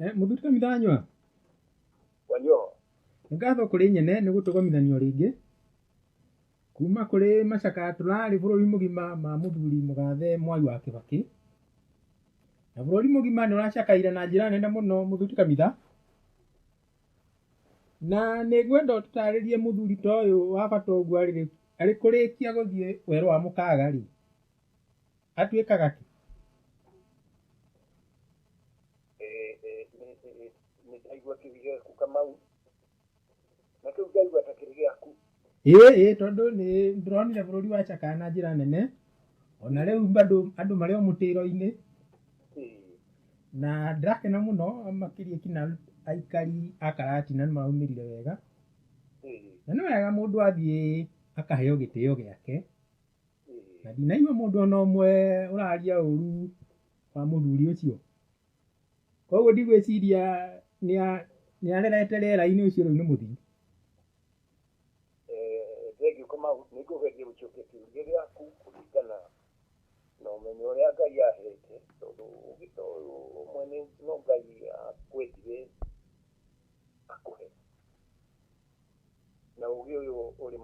Mũthuri Kamithanyua. Wanyoho. Nĩ ngatho kũrĩ nyene nĩ gũtũgomithanio rĩngĩ kuma kũrĩ macakaya tũrarĩ bũrũri mũgima ma mũthuri mũgathe Mwai wa Kĩbakĩ. Na bũrũri mũgima nĩ ũracakaire na njĩra nene mũno mũthuri Kamitha. Na nĩ ngwenda ũtũtarĩrie mũthuri ta ũyũ wa bata ũguo arĩ kũrĩkia gũthiĩ werũ wa mũkaga rĩ, atuĩkaga kĩ? Nĩ ndaigua kĩũria gĩaku Kamau, na kĩu ndaigua ta kĩrĩ gĩaku. Ĩĩ tondũ nĩ ndĩronire bũrũri wacakaya na njĩra nene, ona rĩu bado andũ marĩ o mũtĩro-inĩ, na ndĩrakena mũno makĩria kinya aikari a Karatina nĩ maraumĩrire wega, na nĩ wega mũndũ athiĩ akaheo gĩtĩo gĩake, na ndinaigua mũndũ ona ũmwe ũraria ũru wa mũthuri ũcio. Koguo ndigwĩciria nĩ arerete rĩera-inĩ ũcio rĩu nĩ mũthiu. Thengiũ Kamau, nĩ ngũgeria gũcokia kĩũria gĩaku kũringana na ũmenyo ũrĩa Ngai ahete, tondũ ũgĩ ta ũyũ ũmwe no Ngai akwendire akũhe. Na ũgĩ ũyũ ũrĩ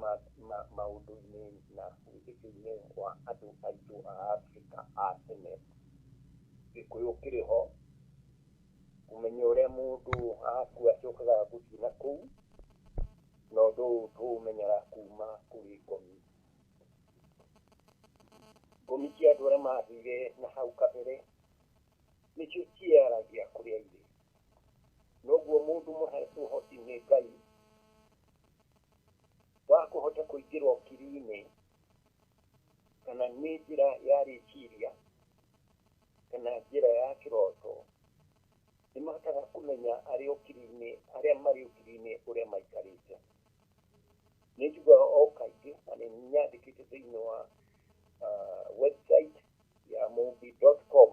maũndũ-inĩ na wĩtĩkio-inĩ wa andũ aitũ a Afrika a tene, Gĩkũyũ kĩrĩ ho, ũmenyo ũrĩa mũndũ akua acokaga gũthiĩ na kũu, na ũndũ ũyũ tũũmenyaga kuma kũrĩ ngomi. Ngomi cia andũ arĩa mathire na hau kabere, nĩcio ciaragia kũrĩa irĩ. Noguo mũndũ mũhe ũhoti nĩ Ngai wa kũhota kũingĩra ũkiri-inĩ, kana nĩ njĩra ya rĩciria, kana njĩra ya kĩroto, nĩ mahotaga kũmenya arĩa ũkiri-inĩ, arĩa marĩ ũkiri-inĩ ũrĩa maikarĩte. Nĩ njugaga o kaingĩ, na nĩ nyandĩkĩte thĩinĩ wa website ya mũmbi.com,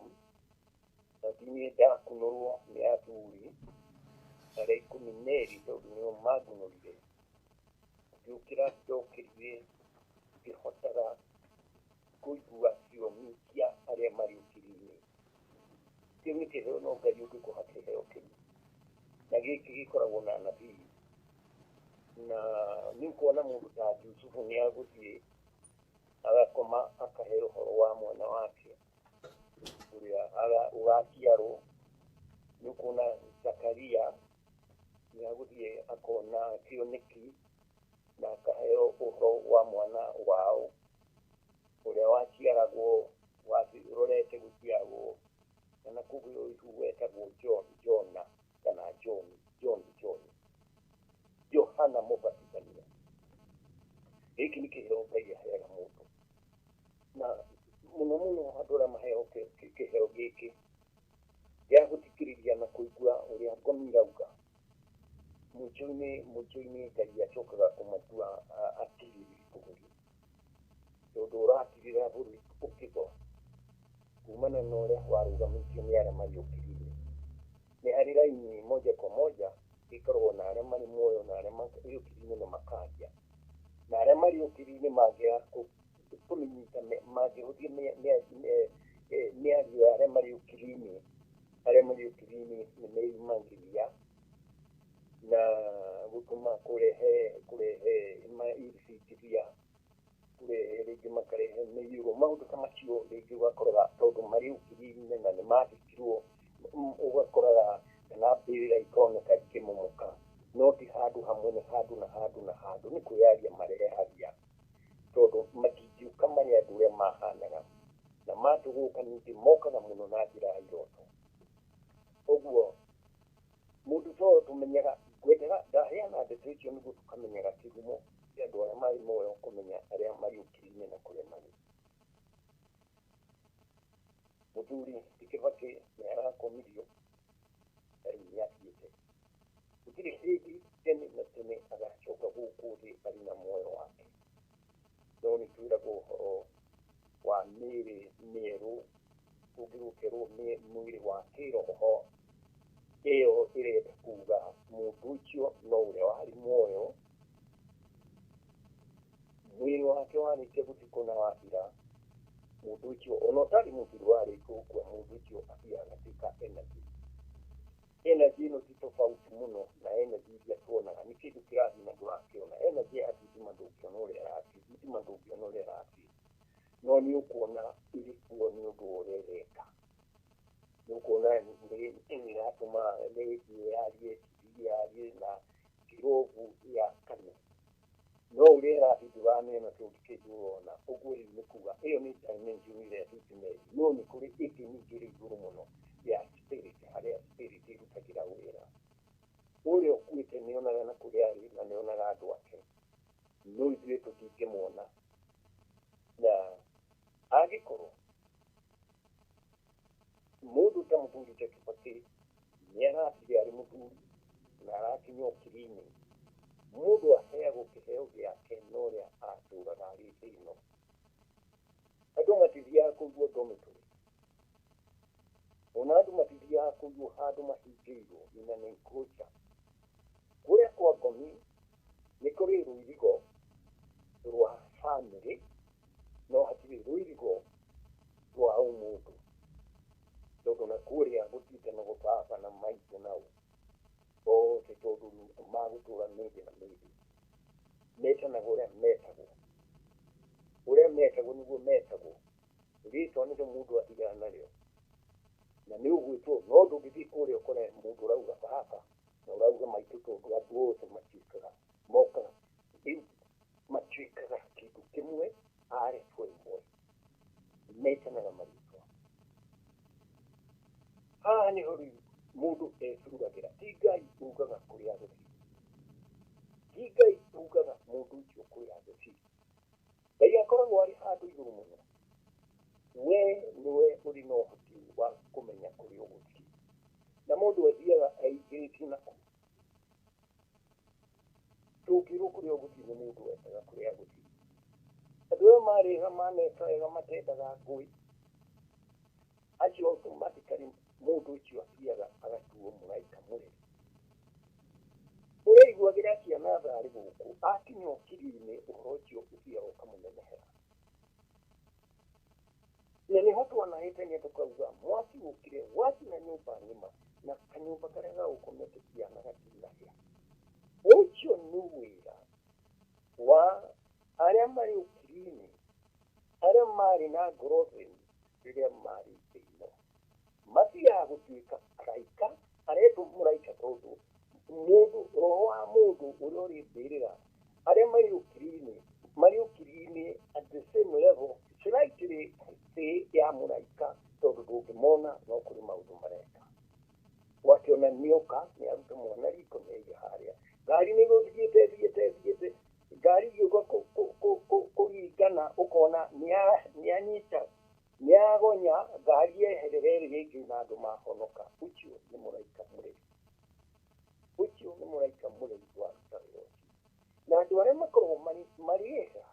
na niĩ ndakunũrwo nĩ athuri arĩa 12 tondũ nĩo mangunũrire. Ngĩũkĩra ndokĩrire ngĩhotaga kũigua thiomi cia arĩa marĩ ũkiri-inĩ. Kĩu nĩ kĩheo no Ngai ũngĩkũha kĩheo kĩu. Na gĩkĩ gĩkoragwo na anabii. Na nĩ ũkuona mũndũ ta Jusufu nĩ agũthiĩ agakoma akaheo ũhoro wa mwana wake ũrĩa ũgaciarwo. Nĩ ũkuona Zakaria nĩ agũthiĩ akona kĩoneki na akaheo ũhoro wa mwana wao ũrĩa waciaragwo ũrorete gũciarwo, kana kũgĩa ihu wetagwo John, Jona kana John, John, John, Johana Mũbatithania. Gĩkĩ nĩ kĩheo Ngai aheaga mũndũ, na mũno mũno andũ arĩa maheo kĩheo gĩkĩ gĩa gũthikĩrĩria na kũigua ũrĩa ngomi irauga, mũico-inĩ Ngai acokaga kũmatua atirĩrĩri bũrũri, tondũ ũratirĩra bũrũri ũkĩgwa kumana na ũrĩa warũgamĩtio nĩ arĩa marĩ ũkiri-inĩ. Nĩ harĩ raini moja kwa moja ĩkoragwo na arĩa marĩ muoyo na arĩa marĩ ũkiri-inĩ na makaria, na arĩa marĩ ũkiri-inĩ mangĩaga kũmĩnyita, mangĩhũthia mĩario ya arĩa marĩ ũkiri-inĩ, arĩa marĩ ũkiri-inĩ nĩ meyumagĩria na gũtũma kũrehe iringithia, kũrehe rĩngĩ makarehe mĩiyũro, maũndũ ta macio rĩngĩ ũgakoraga tondũ marĩ ũkiri-inĩ na nĩ mathikirwo, ũgakoraga kana mbĩrĩra ikoneka ikĩmomoka, no ti handũ hamwe, nĩ handũ na handũ na handũ, nĩ kwĩyaria marehagia, tondũ matingĩũka marĩ andũ ũrĩa mahanaga, na matũgũka ningĩ mokaga mũno na njĩra ya iroto. Ũguo mũndũ ta ũyũ tũmenyaga, ngwendaga ndaheana ndeto icio nĩguo tũkamenyaga kĩhumo kĩa andũ arĩa marĩ muoyo, kũmenya arĩa marĩ ũkiri-inĩ na kũrĩa marĩ. Mũthuri ti Kĩbakĩ nĩ arakomirio, na rĩu nĩ athiĩte. Gũtirĩ hĩndĩ tene na tene agacoka gũkũ thĩ arĩ na muoyo wake. No nĩ twĩragwo ũhoro wa mĩĩrĩ mĩerũ, ũngĩ gũkerwo mwĩrĩ wa kĩroho, ĩyo ĩrenda kuga mũndũ ũcio no ũrĩa warĩ muoyo, mwĩrĩ wake warĩkia gũthikwo na wathira, mũndũ ũcio ona ũtarĩ mũthiru warĩkia gũkua, mũndũ ũcio athiaga agatuĩka energy. Energy ĩno ti tofauti mũno na energy iria tuonaga, nĩ kĩndũ kĩrathiĩ na ndũrakĩona. Energy ya thitima ndũngĩona ũrĩa ĩrathiĩ, thitima ndũngĩona ũrĩa ĩrathiĩ, no nĩ ũkuona ĩrĩ kuo nĩ ũndũ wa ũrĩa ĩreka. Nĩ ũkuona nĩ ĩratũma rĩndiũ yarie, TV yarie na ngirobu yakane, no ũrĩa ĩrathiĩ ndũramĩona tondũ kĩndũ ũrona. Ũguo rĩu nĩ kuga ĩyo nĩ dimension ĩrĩa thitima ĩrĩ, no nĩ kũrĩ ĩngĩ ningĩ ĩrĩ igũrũ mũno ya spirit, harĩa spirit ĩrutagĩra wĩra. Ũrĩa ũkuĩte nĩonaga na kũrĩa arĩ na nĩonaga andũ ake, no ithuĩ tũtingĩmuona. Na angĩkorwo mũndũ ta mũthuri ta Kibaki nĩarathire arĩ mũthuri na arakinya ũkiri-inĩ, mũndũ aheagwo kĩheo gĩake na ũrĩa atũraga arĩ thĩ ĩno. Andũ matithiaga kũigua dormitory, ona andũ matithiaga kũigua handũ mahingĩirwo in an enclosure. Kũrĩa kwa ngomi nĩ kũrĩ rũirigo rwa family, no hatirĩ rũirigo rwa ũmũndũ, tondũ na kũrĩa gũtitanagwo baba na maitũ nao othe, tondũ magũtũra mĩndĩ na mĩndĩ, metanagwo ũrĩa metagwo, ũrĩa metagwo nĩguo metagwo. Rĩtwa nĩrĩo mũndũ atigana narĩo, na nĩ ũgwĩtwo, no ndũngĩthiĩ kũrĩa ũkore mũndũ ũrauga baba na ũrauga maitũ, tondũ andũ othe matuĩkaga mokaga rĩu matuĩkaga kĩndũ kĩmwe, aretwo ĩmwe, metanaga marĩtwa. Haha nĩho rĩu mũndũ ecuragĩra. Ti Ngai ugaga kũrĩa agũthiĩ, ti Ngai ugaga mũndũ ũcio kũrĩa agũthiĩ. Ngai akoragwo arĩ handũ igũrũ mũno, we nĩwe ũrĩ na ũhoti wa kũmenya kũrĩa ũgũthiĩ, na mũndũ athiaga aingĩrĩtie nakuo. Ndũngĩrwo kũrĩa ũgũthiĩ nĩ mũndũ wetaga kũrĩa agũthiĩ. Andũ aya marĩga maneka wega matendaga ngũĩ, acio automatically mũndũ ũcio athiaga agatuo mũraika mũreri. Ũrĩa aiguagĩra ciana tha arĩ gũkũ, akinya ũkiri-inĩ ũhoro ũcio ũthiaga ũkamũnenehera. Na nĩho twanahĩtania tũkauga mwaki ũkire wacina nyũmba ng'ima na kanyũmba karĩa gagũkomete ciana gatinahĩa. Ũcio nĩ wĩra wa arĩa marĩ ũkiri-inĩ, arĩa marĩ na ngoro theru rĩrĩa marĩ thĩ ĩno. Mathiaga gũtuĩka araika, aretwo mũraika tondũ mũndũ, roho wa mũndũ ũrĩa ũrĩ mbĩrĩra, arĩa marĩ ũkiri-inĩ, marĩ ũkiri-inĩ at the same level, slightly thĩ ya mũraika, tondũ ndũngĩmona no kũrĩ maũndũ mareka. Wakĩona nĩoka nĩaruta mwana riko nĩaiga harĩa ngari nĩ gũthiĩte thiĩte thiĩte, ngari ĩgĩũka kũringana, ũkona nĩanyita nĩagonya ngari yeherera ĩrĩa ĩngĩ na andũ mahonoka. Ũcio nĩ mũraika mũreri, ũcio nĩ mũraika mũreri waruta wĩra ũcio. Na andũ arĩa makoragwo marĩ ega,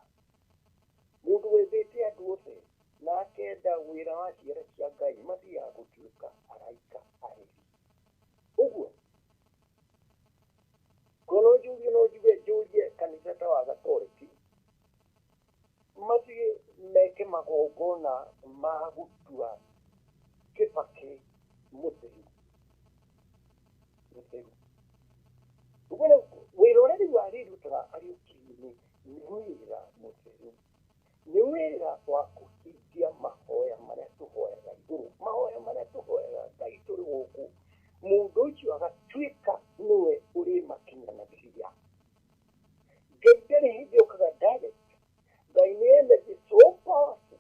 mũndũ wendete andũ othe na akenda wĩra wa ciara cia Ngai, mathiaga gũtuĩka araika areri. Ũguo kono njuge no njuge njũrie kanitha ta wa Gatoreki mathiĩ meke magongona ma gũtua Kibaki mũtheru, mũtheru. Ũguo wĩra ũrĩa rĩu arĩrutaga arĩ ũkiri-inĩ nĩ wĩra mũtheru, nĩ wĩra wa kũhingia mahoya marĩa tũhoyaga igũrũ, mahoya marĩa tũhoyaga Ngai tũrĩ gũkũ. Mũndũ ũcio agatuĩka nĩwe ũrĩmakinyanagĩria. Ngai ndarĩ hĩndĩ okaga direct. Ngai nĩ energy so powerful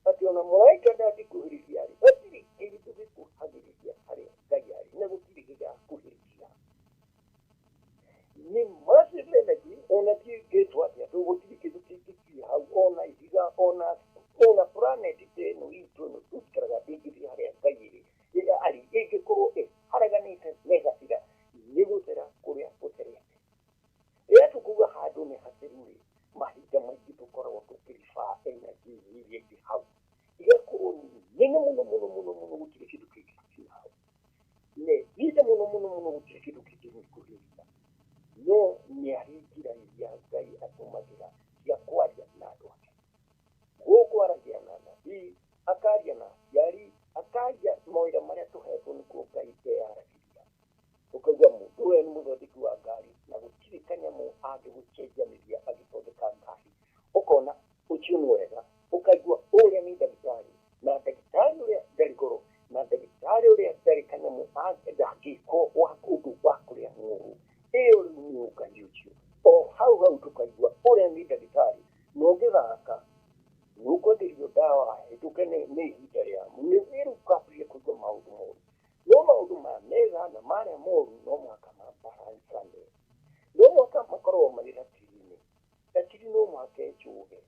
atĩ ona mũraika ndangĩkuhĩrĩria arĩ, hatirĩ kĩndũ gĩkuhagĩrĩria harĩa Ngai arĩ, na gũtirĩ gĩgakuhĩrĩria. Nĩ massive energy, ona ti ngĩtwo atĩa, tondũ gũtirĩ kĩndũ kĩngĩkinya hau, ona ihiga, ona planet ta ĩno itũ ĩno tũikaraga ndĩngĩthiĩ harĩa Ngai ĩrĩ arĩ, ĩngĩkorwo ĩharaganĩte na ĩgathira nĩ gũthera kũrĩa gũtherete. Rĩrĩa tũkuga handũ nĩ hatheru rĩ, mahinda maingĩ tũkoragwo tũkĩribaa energy iria irĩ hau, igakorwo nĩ nene mũno mũno mũno mũno, gũtirĩ kĩndũ kĩngĩkinya hau, nĩ nene mũno mũno mũno, gũtirĩ kĩndũ kĩngĩmĩkuhĩrĩria. No nĩ arĩ njĩra iria Ngai atũmagĩra cia kwaria na andũ ake. Gũkũ aragia na anabii, akaria na aciari, akaria mawĩra marĩa tũhetwo, nĩkuo Ngai eyaragĩria. ndangĩkwo wa ũndũ wa kũrĩa ng'ũrũ. Ĩyo rĩu nĩ ũngai ũcio. O hau hau tũkaigua ũrĩa nĩ ndagĩtarĩ na ũngĩthaka nĩ ũkwenderio ndawa hĩtũke nĩ ihinda rĩa nĩ rĩu ũkambĩrĩria kũigua maũndũ moru. No maũndũ ma mega na marĩa moru no mũhaka mabarancane. No mũhaka makorwo marĩ ratiri-inĩ. Ratiri no mũhaka ĩcũge.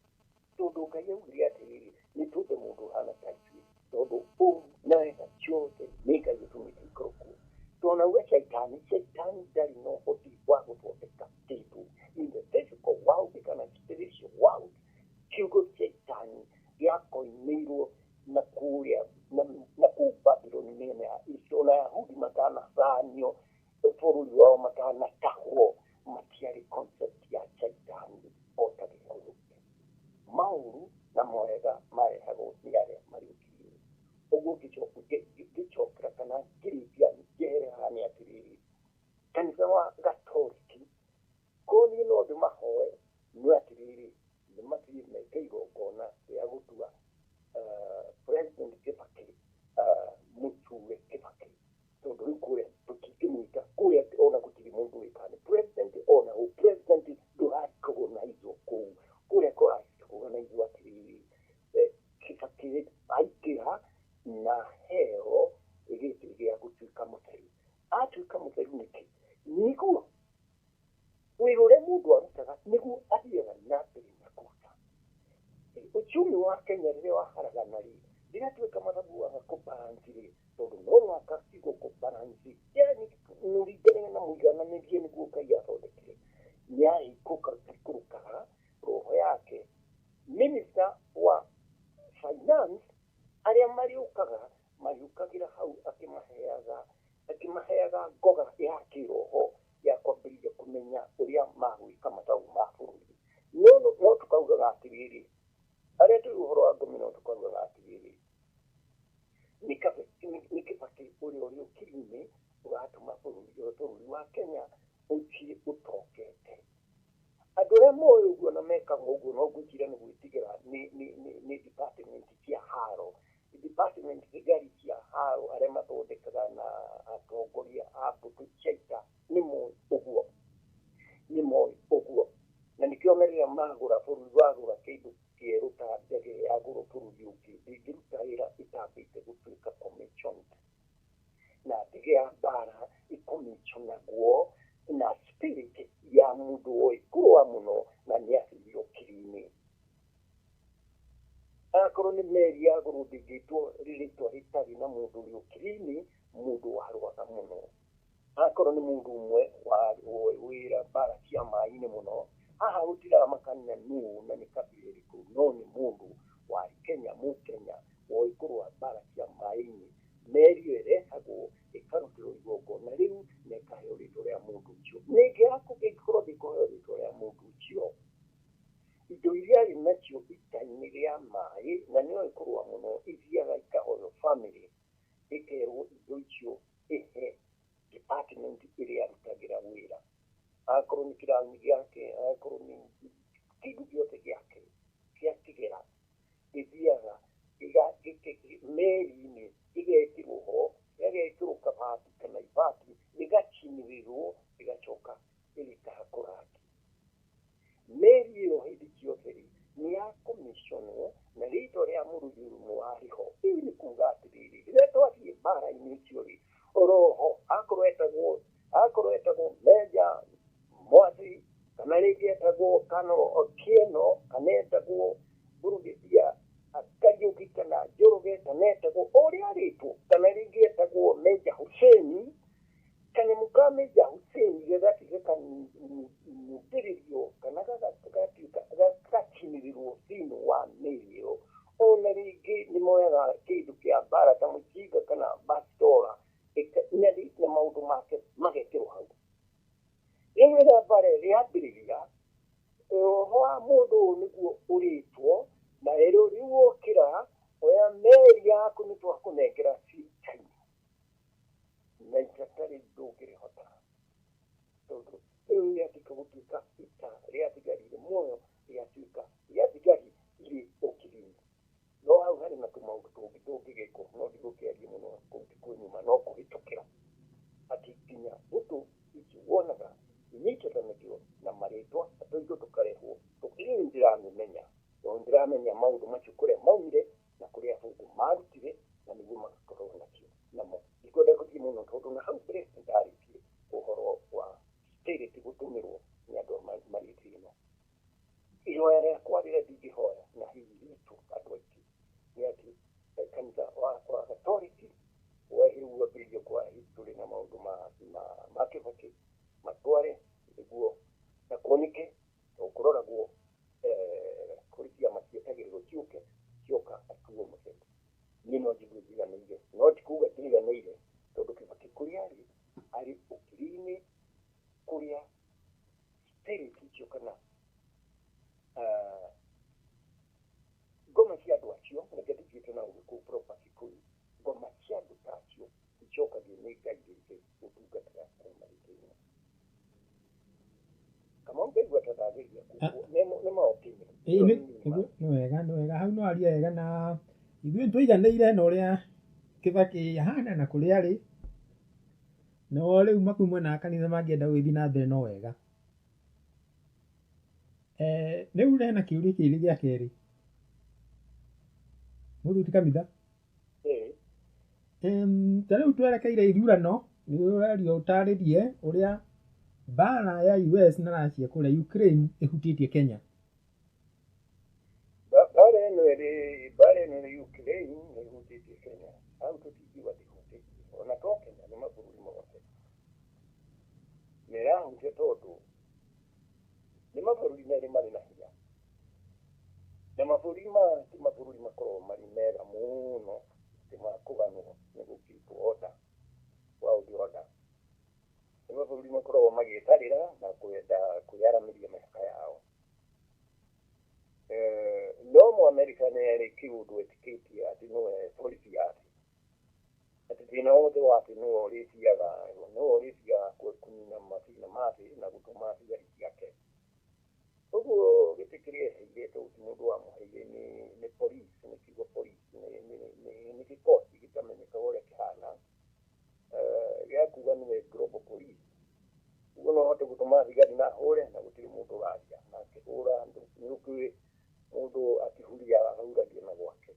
Tondũ Ngai augire atĩrĩrĩ, nĩ tũmbe mũndũ ũhana ta ithuĩ. Tondũ ũũ na wega ciothe nĩ Ngai ũtũmĩte ikorwo kuo. Tondũ caitani, caitani ndarĩ na ũhoti wa gũthondeka kĩndũ in the physical world kana spiritual world. Kiugo caitani gĩakoimĩirwo na kũrĩa na kũu Babylon mĩena ya East, ona Ayahudi matanathamio bũrũri wao matanatahwo, matiarĩ concept ya caitani o ta Gĩkũyũ. Maũru na mawega marehagwo nĩ arĩa marĩ ũkiri-inĩ. Ũguo ngĩcokera kana ngĩrĩkia njehere haha nĩ atĩrĩrĩ, kanitha wa Gatoriki ko niĩ no ndĩmahoe no atĩrĩrĩ, nĩ mathiĩ meke igongona rĩa gũtua President Kibaki mũthure Kibaki, tondũ rĩu kũrĩa tũtingĩmwĩta kũrĩa ona gũtirĩ mũndũ wĩkaga nĩ president, ona ũ president ndũrarecognaizwo kũu kũrĩa kũrarecognaizwo atĩrĩrĩ, Kibaki aingĩra na heo gĩtĩ gĩa gũtuĩka mũtheru. Atuĩka mũtheru nĩkĩ? Nĩguo wĩra ũrĩa mũndũ arutaga nĩguo athiaga na mbere na kũruta. Uchumi wa Kenya rĩrĩa waharagana rĩ, rĩrĩa tweka mathabu waga kũbalance rĩ, tondũ no mũhaka kiugo kũbalance, yani mũringane na mũigananĩrie nĩguo Ngai athondekire, nĩarĩikũrũkaga roho yake. Minister wa finance arĩa marĩũkaga marĩũkagĩra hau akĩmaheaga ngoga ya kĩroho ya kwambĩrĩria kũmenya ũrĩa magwĩka mathabu ma bũrũri. No tũkaugaga atĩrĩrĩ, arĩa tũĩ ũhoro wa ngomi no tũkaugaga atĩrĩrĩ, nĩ Kibaki ũrĩa ũrĩ ũkiri-inĩ ũratũma bũrũri wa Kenya ũthiĩ ũtongete. Andũ arĩa moĩ ũguo na mekaga ũguo no ngwĩciria nĩ gwĩtigĩra nĩ department cia haro, department thigari cia haro arĩa mathondekaga na atongoria a mbũtũ cia ita nĩ moĩ ũguo, nĩ moĩ ũguo. Na nĩkĩo rĩrĩa magũra bũrũri wagũra kĩndũ kĩerũ ta ndege yagũrwo bũrũri ũngĩ ndĩngĩruta wĩra ĩtambĩte gũtuĩka commissioned. Na ndege ya mbara ĩcommissionagwo na spirit ya mũndũ ũĩ kũrũa mũno na nĩ acirio kiri-inĩ. Akorwo nĩ meri yagũrwo ndĩngĩtwo rĩtwa rĩtarĩ na mũndũ ũrĩ ũkiri-inĩ, mũndũ warũaga mũno. Akorwo nĩ mũndũ ũmwe woĩ wĩra mbara cia maĩ-inĩ mũno, haha gũtiramakania nũ na nĩ kabira ĩrĩkũ, no nĩ mũndũ wa Kenya, mũkenya woĩ kũrũa mbara cia maĩ-inĩ. Meri ĩyo ĩrehagwo ĩkarutĩrwo igongona rĩu na ĩkaheo rĩtwa rĩa mũndũ ũcio. Ningĩ ĩngĩkorwo ndĩkũheo rĩtwa rĩa mũndũ ũcio, indo iria arĩ nacio ita-inĩ rĩa maĩ na nĩoĩ kũrũa mũno ithiaga ikahoywo family, ĩkerwo indo icio ĩhe department ĩrĩa arutagĩra wĩra. Akorwo nĩ kĩrauni gĩake, akorwo nĩ kĩndũ gĩothe gĩake kĩa kĩgera, gĩthiaga meri-inĩ gĩgekĩrwo ho, gĩgekĩrwo kabati kana ibati, gĩgacinĩrĩrwo, gĩgacoka gĩgakahakwo rangi. Meri ĩyo hĩndĩ ciothe rĩ, nĩ ya commissionwo na rĩtwa rĩa mũrũi ũmwe warĩ ho. Rĩu nĩ kuga atĩrĩrĩ, rĩrĩa twathiĩ mbara-inĩ icio rĩ, oroho akorwo etagwo Meja Mwathi, kana rĩngĩ etagwo Kano Otieno, kana etagwo Brigadier Kariũki kana Njoroge, kana etagwo ũrĩa arĩtwo, kana rĩngĩ etagwo Meja Hussein, kanyamũ ka Meja Hussein gĩgathiĩ gĩkanyitĩrĩrio kana gagatuĩka gagacinĩrĩrwo thĩinĩ wa meri ĩyo. Ona rĩngĩ nĩ moyaga kĩndũ kĩa mbara ta mũcinga kana bastola na maũndũ make magekĩrwo hau. Rĩu rĩrĩa mbara ĩrĩambĩrĩria, roho wa mũndũ ũyũ nĩguo ũrĩtwo, na rĩrĩa rĩu wokĩra oya meri yaku nĩ twakũnengera cita-inĩ. Na ita rĩu ndũngĩrĩhota, tondũ rĩu rĩatuĩka gũtuĩka ita rĩa thigari irĩ muoyo, rĩatuĩka rĩa thigari irĩ ũkiri-inĩ. No hau harĩ na tũmaũndũ tũngĩ tũngĩgĩkwo, no ndigũkĩaria mũno kũu ti kwĩnyuma, no kũhĩtũkĩra. maũndũ macio kũrĩa maumire na kũrĩa athũngũ marutire na nĩguo magakorwo nakĩo namo. Ndikwenda gũthiĩ mũno tondũ na hau mbere nĩndarĩtie ũhoro wa spirit gũtũmĩrwo nĩ andũ marĩ thĩ ĩno. Ihoya rĩakwa rĩrĩa ndingĩhoya na hihi ritũ andũ aingĩ nĩ atĩ kanitha wa Gatoriki weherirwo wambĩrĩrio kwa history na maũndũ ma Kĩbakĩ matware nĩguo na kuoneke kũroragwo kũrĩ ciama cietagĩrĩrwo ciũke cioka atuo mũtheru. Niĩ no njigue njiganĩire, no ti kuga ndiganĩire tondũ Kĩbakĩ kũrĩa arĩ arĩ ũkiri-inĩ kũrĩa spirit icio kana ngoma cia andũ acio, reke ndĩciĩte na Ũgĩkũyũ proper Gĩkũyũ, ngoma cia andũ ta acio icokagio nĩ Ngai rĩngĩ gũtungatĩra arĩa marĩ thĩinĩ. Kamau ngaigua ta ndagĩria nĩ ma opinion. Nĩ wega, nĩ wega, hau no aria wega na ithuĩ nĩtũiganĩire na ũrĩa Kĩbakĩ ahana na kũrĩa arĩ. No rĩu maku mwena wa kanitha mangĩenda gũgĩthiĩ na mbere no wega. Rĩu hena kĩũria kĩrĩ gĩa kerĩ. Mũthuri kanitha. Ta rĩu twerekeire ithurano nĩ ũrerio ũtarĩrie ũrĩa mbara ya US na Russia kũrĩa Ukraine ĩhutĩtie Kenya. Mbara ĩno ĩrĩ Ukraine nĩ ĩhutĩtie Kenya. Hau tũtingiuga ndĩhutĩtie. Ona to Kenya nĩ mabũrũri mothe. Nĩ ĩrahutia tondũ nĩ mabũrũri merĩ marĩ na hinya. Na mabũrũri maya ti mabũrũri makoragwo marĩ mega mũno atĩ ma kũganwo nĩ gũ keep order, world order. Nĩ mabũrũri makoragwo magĩtarĩra na kwenda kwĩyaramĩria mĩhaka yao. No Mũamerika nĩ arĩ kĩũndũ etĩkĩtie atĩ nĩwe policy yake. Atĩ thĩna wothe wa thĩ nĩwe ũrĩthiaga, nĩwe ũrĩthiaga kũnina mathĩna ma thĩ na gũtũma thigari ciake. Ũguo gĩtĩ kĩrĩa eheire tondũ ti mũndũ wamũheire nĩ police, nĩ kiugo police, nĩ gĩkosi gĩtamenyekaga ũrĩa kĩhana gĩa kuga nĩwe global police. Ũguo no ahote gũtũma thigari na ahũre na gũtirĩ mũndũ ũraria. Na akĩhũra andũ nĩ ũkĩũĩ mũndũ akĩhuria ahuragia na gwake.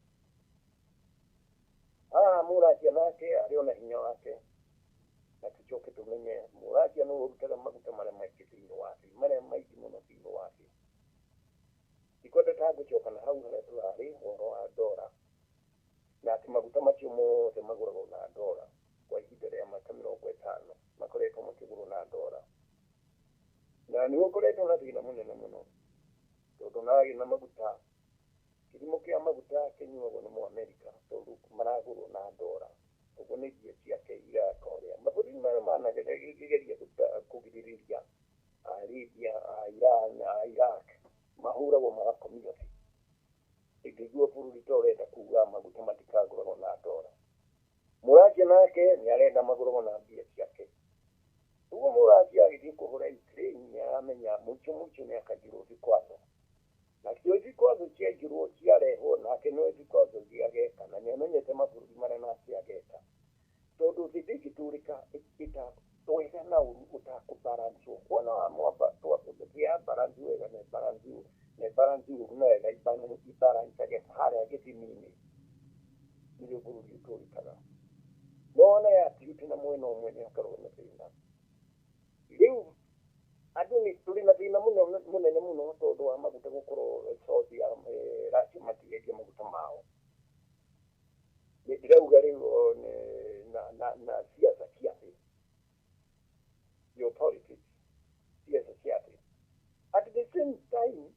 Haha Mũracia nake arĩ ona hinya wake. Na tũcoke tũmenye Mũracia nĩwe ũrutaga maguta marĩa maingĩ thĩinĩ wa thĩ, marĩa maingĩ mũno thĩinĩ wa thĩ. Ndikwenda ta ngũcoka na hau harĩa tũrarĩ ũhoro wa ndora. Na atĩ maguta macio mothe magũragwo na ndora kwa ihinda rĩa mĩaka 50 makoretwo makĩgũrwo na ndora. Na nĩ gũkoretwo na thĩna mũnene mũno tondũ nagĩ na maguta kĩthimo kĩa maguta kĩnyuagwo nĩ Mũamerika tondũ maragũrwo na ndora. Ũguo nĩ mbia ciake iraka ũrĩa mabũrũri marĩa manageria kũgirĩrĩria a Libya, a Iran, a Iraq mahũragwo magakomio thĩ. Ĩngĩigua bũrũri ta ũrenda kuga maguta matikagũragwo na ndora. Mũracia nake nĩ arenda magũragwo na mbia ciake. Ũguo Mũracia agĩthiĩ kũhũra Ukraine nĩ aramenya mũico mũico nĩ akaigĩrwo vikwazo. Nakĩo vikwazo ciaigĩrwo ciarehwo nake no vikwazo ingĩ ageka na nĩ amenyete mabũrũri marĩa nake ageka. Tondũ thĩ ndĩngĩtũrĩka wega na ũru ũtakũbalancwo. Wona mwamba ya balance wega na balance ũru na balance ũru na wega ibalancage harĩa gĩthimi-inĩ nĩrĩo bũrũri ũtũrĩkaga. No ona yatiruta na mwena ũmwe nĩ hakoragwo na thĩna. Rĩu andũ nĩ tũrĩ na thĩna mũnene mũno tondũ wa maguta gũkorwo Saudi Russia matirendia maguta mao. Ndĩrauga rĩu na siasa cia thĩ, geopolitics, siasa cia thĩ. At the same time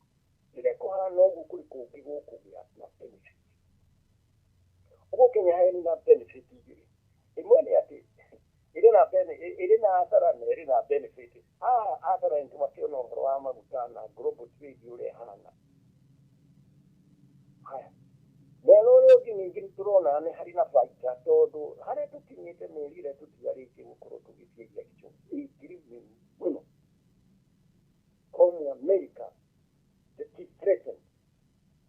rĩrĩa kũhana ũguo kũrĩ kũngĩ gũkũgĩa na benefit. Ũguo Kenya harĩ na benefit igĩrĩ. Ĩmwe nĩ atĩ ĩrĩ na hathara na ĩrĩ na benefit. Haha hathara nĩ twakĩona ũhoro wa maguta na global trade ũrĩa ĩhana. Haya. Mwena ũrĩa ũngĩ ningĩ nĩtũrona nĩ harĩ na baita tondũ harĩa tũkinyĩte mĩeri ĩrĩa tũtigarĩtie gũkorwo tũgĩthiĩ election ĩ ngiri mũno. Ko Mũamerika ti threaten.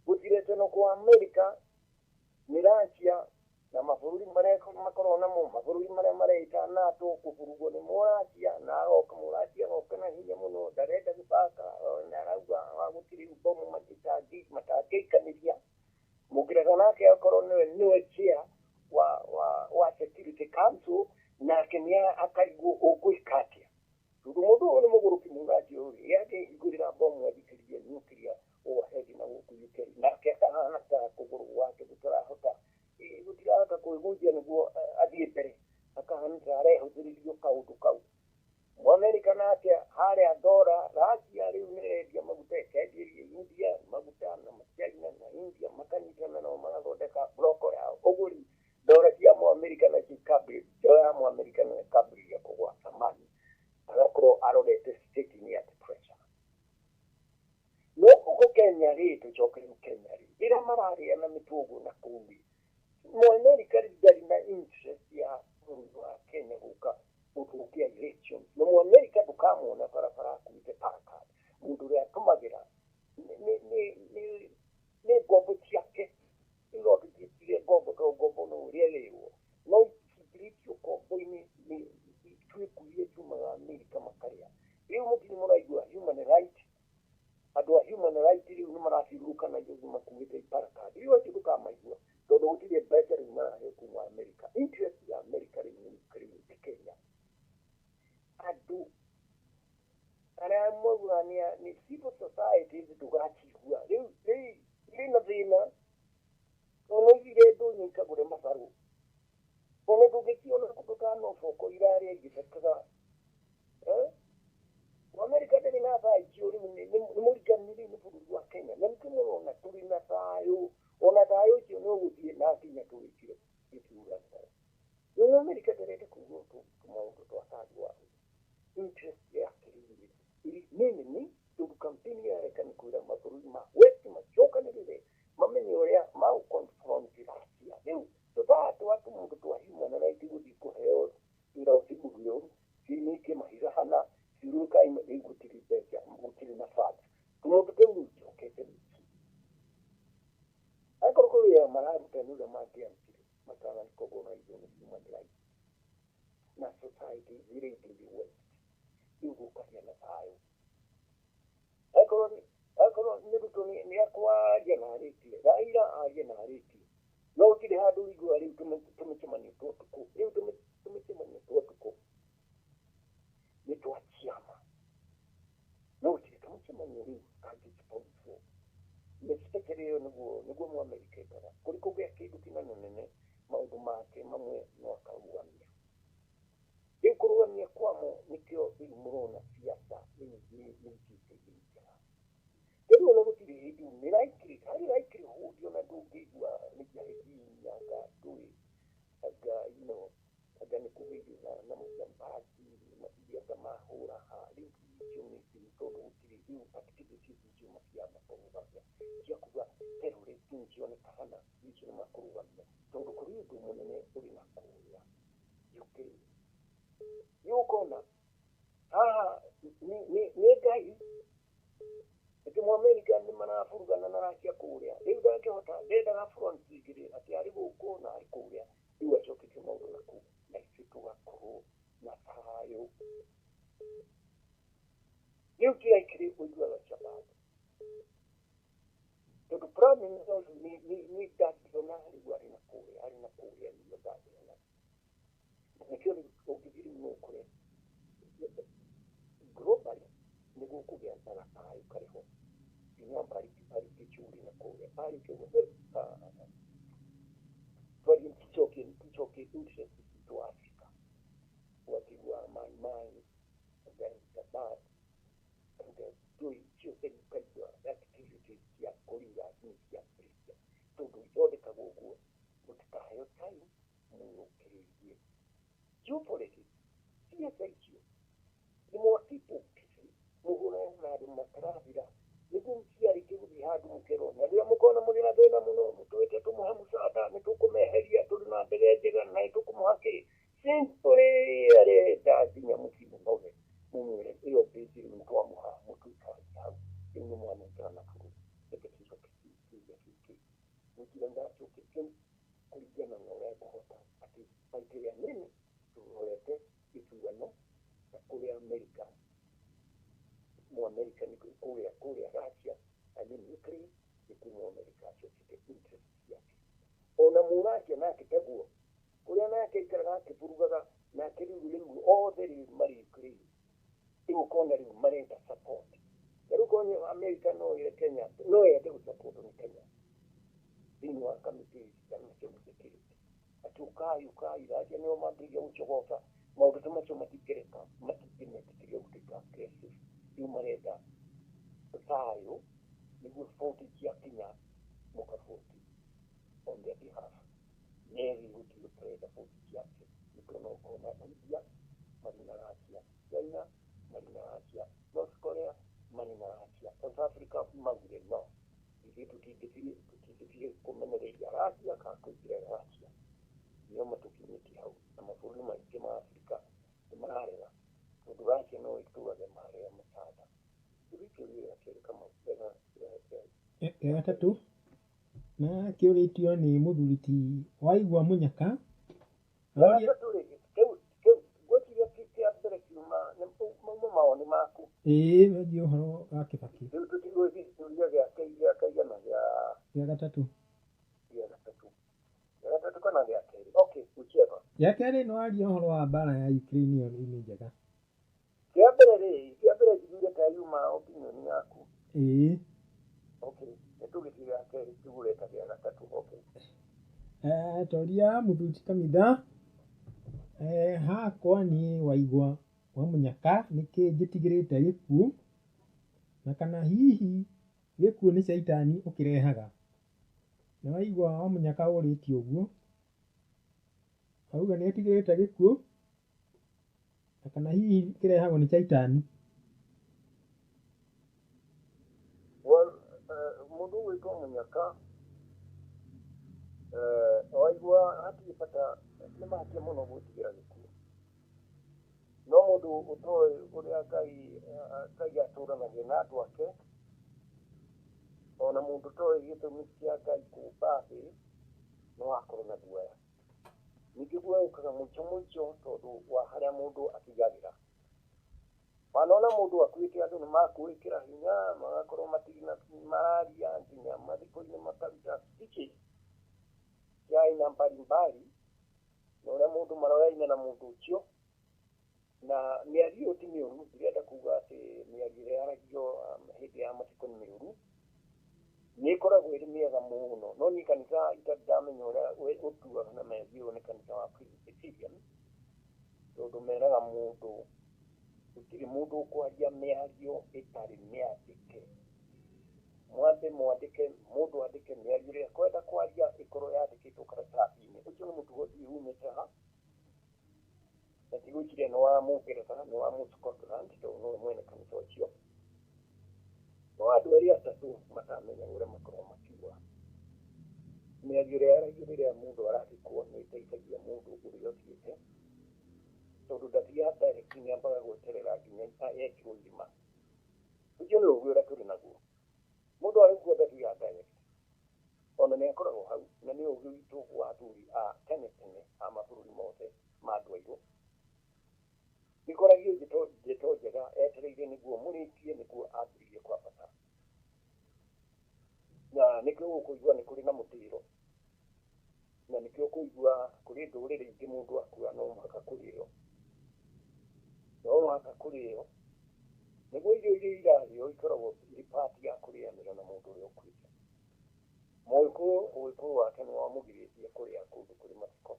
Gũtireteno kwa Amerika nĩ Russia na mabũrũri marĩa makoragwo namo mabũrũri marĩa mareita NATO kũburugwo nĩ Mũracia na agoka Mũracia agoka na hinya mũno ndarenda gũthaka na arauga gũtirĩ bomu matangĩikanĩria. Mũngeretha nake akorwo nĩwe chair wa Security Council, nake nĩ akarigwo ũgwĩka atĩa, tondũ mũndũ ũyũ nĩ mũgũrũki mũno anjĩũĩ yangĩhingũrĩra bomu athikĩrĩrie nuclear warhead na gũkũ UK, nake akahana ta kũgũrũ gwake gũtirahota kwĩgũithia nĩguo athiĩ mbere, akahana ta arehũthĩrĩrio kaũndũ kau. Mũamerika nake harĩa ndora Russia rĩu nĩrendia maguta, ĩkenderia India maguta na China na India makanyitana nao magathondeka bloko yao. Ũguo rĩu ndora cia Mũamerika nacio ikambĩrĩria, ndora ya Mũamerika nayo ĩkambĩrĩria kũgwa thamani, agakorwo arorete state at pressure. No gũkũ Kenya rĩ, tũcoke rĩu Kenya rĩ, rĩrĩa mararĩa na mĩtũngũ na kũu rĩ, Mũamerika rĩu ndarĩ na interest ya bũrũri wa Kenya gũka gũthũkia elections. Na Mũamerika ndũkamuona barabara akuĩte placard, mũndũ ũrĩa atũmagĩra nĩ ngombo ciake. No tũtiĩtire ngombo tondũ ngombo no ũrĩa ĩrĩrwo, no cingĩrĩtio ngombo-inĩ nĩ twĩkuo iria ciumaga Amerika makarĩa. Rĩu mũtirĩ mũraigua human right, andũ a human right rĩu nĩ marathiũrũrũka na indo makuĩte placard. Rĩu acio ndũkamaigua tondũ gũtirĩ mbeca rĩu maraheo kuma Amerika. Interest ya Amerika rĩu nĩ Kenya. Andũ arĩa maugaga nĩ civil society ndũgacigua rĩu irĩ na thĩna, tondũ oigire ndũnyũ ikagũre mabarũ, ona ndũngĩciona kũndũ ta Norfolk irarĩa igĩthekaga. Amerika ndĩrĩ na thaa icio rĩu nĩ mũrigani rĩu nĩ bũrũri wa Kenya, na nĩkĩo mũrona tũrĩ na thayũ. Ona thayũ ũcio nĩ ũgũthiĩ na nginya tũrĩkire gĩthurano. Rĩu Amerika ndĩrenda kũigua tũmaũndũ twa third world. Interest yake rĩu nĩ nene, tondũ campaign yareka nĩ kwĩra mabũrũri ma West macokanĩrĩre mamenye ũrĩa magũ-confront Russia. Rĩu tũthaa twa tũmũndũ twa human right gũthiĩ kũheo wĩra ũcio cinĩke mahiga hana ciũrũka rĩu gũtirĩ mbeca, gũtirĩ na funds, tũmũndũ tũu rĩu njokete mĩciĩ. Angĩkorwo kwĩ wĩra mararuta nĩ ũrĩa mangĩarutire matana-recognize nĩ human right na society iria ingĩ thĩ West, rĩu gũkagĩa na thayũ. Angĩkorwo nĩ Ruto nĩ akwaria na arĩtie, Raila arie na arĩtie, no gũtirĩ handũ ũiguaga rĩu tũmĩcemanio twa ũtukũ. Rĩu tũmĩcemanio twa ũtukũ nĩ twa ciama, no gũtirĩ tũmĩcemanio rĩu kangĩsponsor, especially ĩyo nĩguo Mũamerika endaga kũrĩ kũgĩa kĩndũ kĩnene maũndũ make mamwe no akarũgamia. Rĩu kũrũgamia kwamo nĩkĩo rĩu mũrona siasa rĩu nĩ ituĩkĩte njega. Rĩu ona gũtirĩ hĩndĩ nĩ likely, harĩ likelihood ona ndũngĩigua nĩ Jahidi anga ndũĩ anga anga nĩ kũgĩire na mũjambazi matirĩ anga mahũra ha. Rĩu icio nĩ tondũ gũtirĩ rĩu activities icio matiamba kũrũgamia cia kuga terrorist nĩcioneka hana, icio nĩ makũrũgamia, tondũ kũrĩ ũndũ mũnene ũrĩ na kũrĩa UK. Rĩu ũkona haha nĩ Ngai atĩ Mũamerika nĩ maraburugana na Russia kũrĩa. Rĩu ndangĩhota, ndendaga front igĩrĩ, atĩ arĩ gũkũ na arĩ kũrĩa. Rĩu acoketie maũndũ na kũu na ithuĩ tũgakorwo na thayũ. Rĩu ti likely ũiguaga Shabab, tondũ prime minister ũcio nĩ ndangĩona rĩu arĩ na kũrĩa, arĩ na kũrĩa nĩguo ndangĩona. Nĩkĩo rĩu ũngĩthiĩ rĩu no ũkore globally nĩguo kũgĩa na gathayũ karĩ ho. Nginya arĩkie shughuli na kũrĩa arĩkia ũguo, twarie tucokie interest citũ Africa, ũgakĩigua Mai Mai anga Shabab anga ndũĩ ciothe, ũkaigua activities cia kũringa nĩ ciambĩrĩria, tondũ ithondekagwo ũguo mũtikaheo time mũyũkĩrĩrie. Geopolitics ciaca icio nĩ mwakĩtwo busy mũhũrane na andũ matarathira, nĩguo ciarĩkia gũthiĩ handũ mũkerwo, na rĩrĩa mũkona mũrĩ na thĩna mũno mũtwĩte tũmũhe mũcada, nĩ tũkũmeheria, tũrĩ na ndege njega na nĩ tũkũmũha kĩ simply arenda nginya mũciĩ mũnoge mũmwĩre ĩyo mbĩnji rĩu nĩ twamũha mũtuĩkagia hau rĩu nĩ mwanengera na bũrũri. Reke tũcoke kĩũria gĩkĩ gũtirĩ ndacoketie kũringana na ũrĩa ngũhota atĩ maita ĩrĩa nene tũrorete gĩthurano na kũrĩa Amerika, Mũamerika nĩ kũrĩa Russia, I mean Ukraine, nĩ kuma Amerika acokete interest. Mũracia nake taguo ũrĩa nake aikaraga akĩburugaga nake rĩu othe rĩu marĩ Ukraine rĩu ũkona rĩu marenda support. Rĩu ũkona America no ĩre Kenya no yende gũsupport nĩ Kenya thĩinĩ wa kamĩtĩ cia national security atĩ ũkai ũkai Russia nĩo mambĩrĩria gũcogoca maũndũ ta macio matingĩreka matingĩmetĩkĩria gũtuĩka aggressive. Rĩu marenda thayũ nĩguo boti ciakinya mũkaboti on their behalf neri gũtirĩ ũtarenda boti ciake. Nĩkĩo no ũkona India marĩ na Russia, China marĩ na Russia, North Korea marĩ na Russia, South Africa maugire no ithuĩ tũtingĩthiĩ kũmenereria Russia kana kũingĩra Russia. Nĩo matũkinyĩtie hau na mabũrũri maingĩ ma Afrika nĩ mararega tondũ Russia no ĩtũage marĩa mũcaada. Rĩu kĩũria gĩa kerĩ Kamau Gĩa gatatũ na kĩũrĩtio nĩ mũthuri ti Waigua Mũnyaka. Gĩa gatatũ rĩ kĩu ngwĩciria kĩa mbere kiuma mauma mawoni maku. Ĩĩ megiĩ ũhoro wa Kibaki. Rĩu tũtigũthiĩ kĩũria gĩa kaigana gĩa gatatũ. Gĩa gatatũ. Gĩa gatatũ kana gĩa kerĩ? Okay, whichever. Gĩa kerĩ no arie ũhoro wa mbara ya Ukraine ĩyo nĩ njega. Kĩa mbere rĩ, kĩa mbere njiguire ta yuma opinion yaku. Ĩĩ. Okay, nĩtũgĩthiĩ gĩa kerĩ tũgũreta gĩa gatatũ. Okay. Toria mũthuri Kamitha hakwa niĩ Waigua wa Mũnyaka nĩkĩ njĩtigĩrĩte gĩkuũ na kana hihi gĩkuũ nĩ caitani ũkĩrehaga. Na Waigua wa Mũnyaka ũrĩtie ũguo auga nĩ etigĩrĩte gĩkuũ na kana hihi kĩrehagwo nĩ caitani. Well, mũndũ ũgwĩtwo Mũnyaka Waigua hatirĩ bata nĩ mahĩtia mũno gwĩtigĩra gĩkuũ. No mũndũ ũtoĩ ũrĩa Ngai atũranagia na andũ ake ona mũndũ ũtoĩ gĩtũmi kĩa Ngai kũũmba thĩ no akorwo na guoya. Ningĩ guoya ũkaga mũico mũico tondũ wa harĩa mũndũ atigagĩra. Wanona mũndũ akuĩte andũ nĩ makwĩkĩra hinya magakorwo matirĩ mararia nginya mathiko-inĩ makaruta speeches cia aina mbalimbali na ũrĩa mũndũ maroyaine na mũndũ ũcio na mĩario ĩyo ti mĩũru. Ndirenda kuga atĩ mĩario ĩrĩa yaragio hĩndĩ ya mathiko nĩ mĩũru, nĩ ĩkoragwo ĩrĩ mĩega mũno. No niĩ kanitha itarĩ ndamenya ũrĩa ũtuaga na mĩario ĩyo nĩ kanitha wa Presbyterian tondũ meraga mũndũ gũtirĩ mũndũ ũkwaria mĩario ĩtarĩ mĩandĩke. Mwambe mwandĩke, mũndũ andĩke mĩario ĩrĩa akwenda kwaria ĩkorwo yandĩkĩtwo karatathi-inĩ. Ũcio nĩ mũtugo ndiũĩ umĩte ha na ndigwĩciria nĩ wa Mũngeretha, nĩ wa Mũ Scotland tondũ nĩwe mwene kanitha ũcio. No andũ erĩ atatũ matamenya ũrĩa makoragwo makiuga. Mĩario ĩrĩa yaragio rĩrĩa mũndũ arathikwo nĩ ĩteithagia mũndũ ũrĩa ũthiĩte tondũ ndathiaga direct, nĩ ambaga gweterera nginya ekĩrwo irima. Ũcio nĩ ũgĩ ũrĩa tũrĩ naguo. Mũndũ arĩkua ndathiaga direct, ona nĩ akoragwo hau na nĩ ũgĩ witũ wa athuri a tene tene a mabũrũri mothe ma andũ airũ. Nĩkoragio ndeto njega etereire nĩguo mũrĩkie nĩguo ambĩrĩrie kwambata. Na nĩkĩo ũkũigua nĩ kũrĩ na mũtĩro na nĩkĩo ũkũigua kũrĩ ndũrĩrĩ ingĩ mũndũ akua no mũhaka kũrĩo, no mũhaka kũrĩo nĩguo irio iria irarĩo ikoragwo irĩ part ya kũrĩanĩra na mũndũ ũrĩa ũkuĩte. Mũgĩkũyũ ũgĩkũyũ wake nĩ wamũgirĩtie kũrĩa kũndũ kũrĩ mathiko.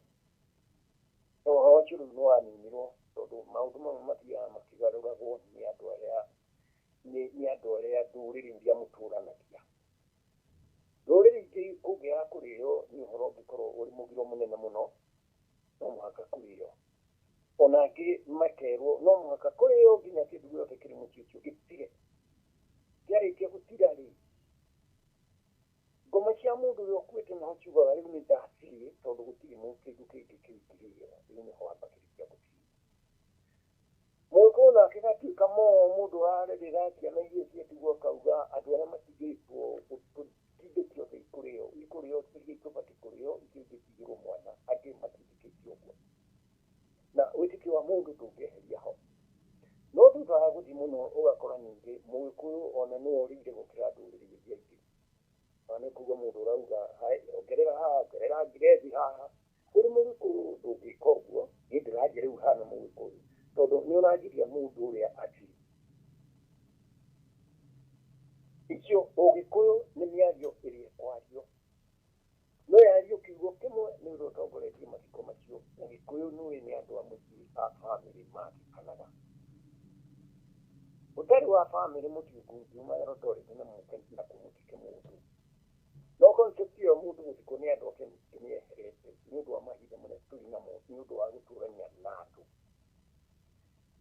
No ũhoro ũcio rĩu nĩ waninirwo tondũ maũndũ mamwe mathiaga makĩgarũragwo nĩ andũ arĩa nĩ andũ arĩa ndũrĩrĩ iria mũtũranagia. Ndũrĩrĩ ingĩ kũngĩaga kũrĩo nĩ ũhoro ũngĩkorwo ũrĩ mũgiro mũnene mũno, no mũhaka kũrĩo. Ona angĩ makerwo no mũhaka kũrĩo nginya kĩndũ gĩothe kĩrĩ mũciĩ ũcio gĩtire. Kĩarĩkia gũtira rĩ, ngoma cia mũndũ ũrĩa ũkuĩte naho ciugaga rĩu nĩ ndacirĩ tondũ gũtirĩ kĩndũ kĩngĩ kĩngĩrĩo, rĩu nĩho wambagĩrĩria gũtirĩ. Mũgĩkũyũ nake gatuĩka mo mũndũ ararĩrĩra ciana iria ciatigwo akauga andũ arĩa matigĩtwo kĩndũ kĩothe ikũrĩo, ikũrĩo iria ikũbatiĩ kũrĩo icio ingĩ ciigĩrwo mwana, angĩ matiĩtĩkĩtie ũguo. Na wĩtĩkio wa mũndũ ndũngĩeheria ho. No thutha wa gũthiĩ mũno ũgakora ningĩ mũgĩkũyũ ona nĩwe ũrĩire gũkĩra ndũrĩrĩ iria ingĩ. Ona kuga mũndũ ũrauga ongerera haha, ongerera ngirethi haha. Kũrĩ mũgĩkũyũ ndũngĩka ũguo, niĩ ndĩranjia rĩu hana mũgĩkũyũ tondũ nĩ ũrangiria mũndũ ũrĩa athiĩ. Icio ũgĩkũyũ nĩ mĩario ĩrĩa ĩkwario. No yario kiugo kĩmwe nĩ ũrĩa ũtongoretie mathiko macio, na gĩkũyũ nĩũĩ nĩ andũ a mũciĩ a bamĩrĩ mathikanaga. Ũtarĩ wa bamĩrĩ mũtiũngiuma Eldoret na mũke na kũmũthike mũndũ. No concept ĩyo mũndũ gũthikwo nĩ andũ ake nĩyeherete nĩ ũndũ wa mahinda marĩa tũrĩ namo, nĩ ũndũ wa gũtũrania na andũ.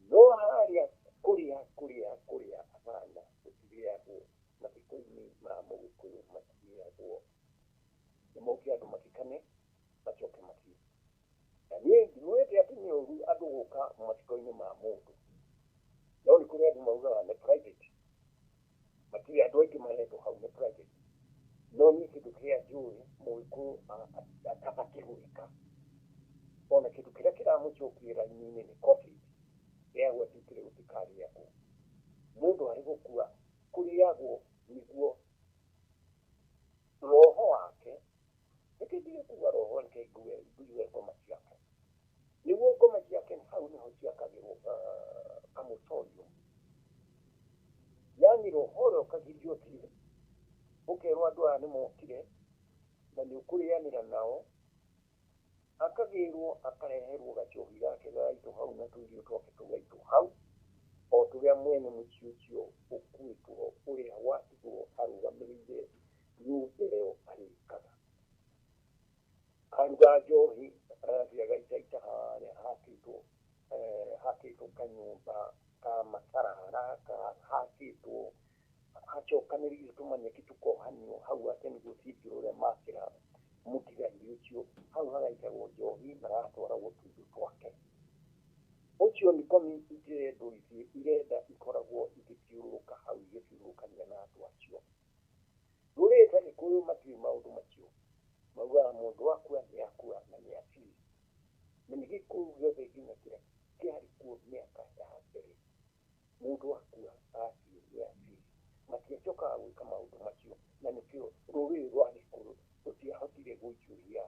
No harĩa kũrĩa kũrĩa kũrĩa abana gũtirĩagwo, mathiko-inĩ ma mũgĩkũyũ matirĩagwo. Nĩ moke andũ mathikane macoke mathiĩ. Na niĩ ndiugĩte atĩ nĩ ũru andũ gũka mathiko-inĩ ma mũndũ, no nĩ kũrĩ andũ maugaga nĩ private, matirĩ andũ aingĩ maretwo hau nĩ private. No niĩ kĩndũ kĩrĩa njũĩ mũgĩkũyũ atabatiĩ gwĩka, ona kĩndũ kĩrĩa kĩramũcokia raini-inĩ nĩ COVID ĩragwo atuĩkire gũtikarĩagwo. Mũndũ arĩ gũkua kũrĩagwo nĩguo roho wake, reke ndige kuga roho, reke ngue ngoma ciake, nĩguo ngoma ciake hau nĩho ciakagĩrwo kamũtorio, yani roho ũrĩa ũkagirio ũthiĩ, ũkerwo andũ aya nĩmokire na nĩ ũkũrĩanĩra nao, akagĩrwo akareherwo gacohi gake gagaitwo hau na tũirio twake tũgaitwo hau, o tũrĩa mwene mũciĩ ũcio ũkuĩtwo ũrĩa watigwo arũgamĩrĩire nyũmba ĩyo arĩkaga. Aruga njohi agathiĩ agaitaita harĩa hakĩtwo hakĩtwo kanyũmba ka matarara hakĩtwo hacokanĩrĩirio tũmanyeki tũkohanio hau atĩ nĩguo cingĩra ũrĩa makĩra mũtigari ũcio, hau hagaitagwo njohi na hagatwaragwo tũindo twake. Ũcio nĩ community ndĩrendwo ithiĩ irenda ikoragwo igĩthiũrũrũka hau igĩthiũrũrũkania na andũ acio. Rũrĩrĩ ta Gĩkũyũ matiũĩ maũndũ macio, maugaga mũndũ akua nĩ akua na nĩ athiĩ. Na nĩ gĩkũyũ gĩothe nginya kĩrĩa kĩarĩ kuo mĩaka ya mbere, mũndũ akua athiĩ nĩ athiĩ. Matiacokaga gwĩka maũndũ macio, na nĩkĩo rũrĩrĩ rwa Gĩkũyũ rũtiahotire gũicũhia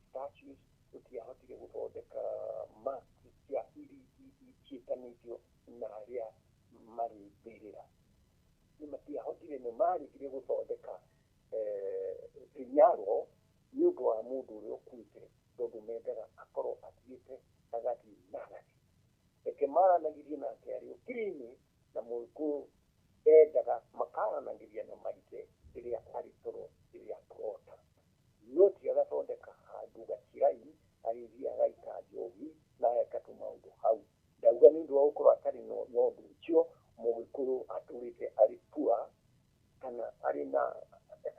statues, rũtiahotire gũthondeka maps cia ciĩtanĩtio na arĩa marĩ mbĩrĩra. Nĩ matiahotire, nĩ maregire gũthondeka kĩnyarwo nĩ ũndũ wa mũndũ ũrĩa ũkuĩte, tondũ mendaga akorwo athiĩte agathiĩ na agathiĩ. Reke maranagĩrie nake arĩ ũkiri-inĩ, na mũgĩkũyũ endaga makaranagĩria na maithe rĩrĩa arĩ toro, rĩrĩa akũrota. No ti agathondeka handũ gacirai agĩthiĩ agaita njohi na ageka tũmaũndũ hau. Ndauga nĩ ũndũ wa gũkorwo atarĩ na ũndũ ũcio, mũgĩkũyũ atũrĩte arĩ poor kana arĩ na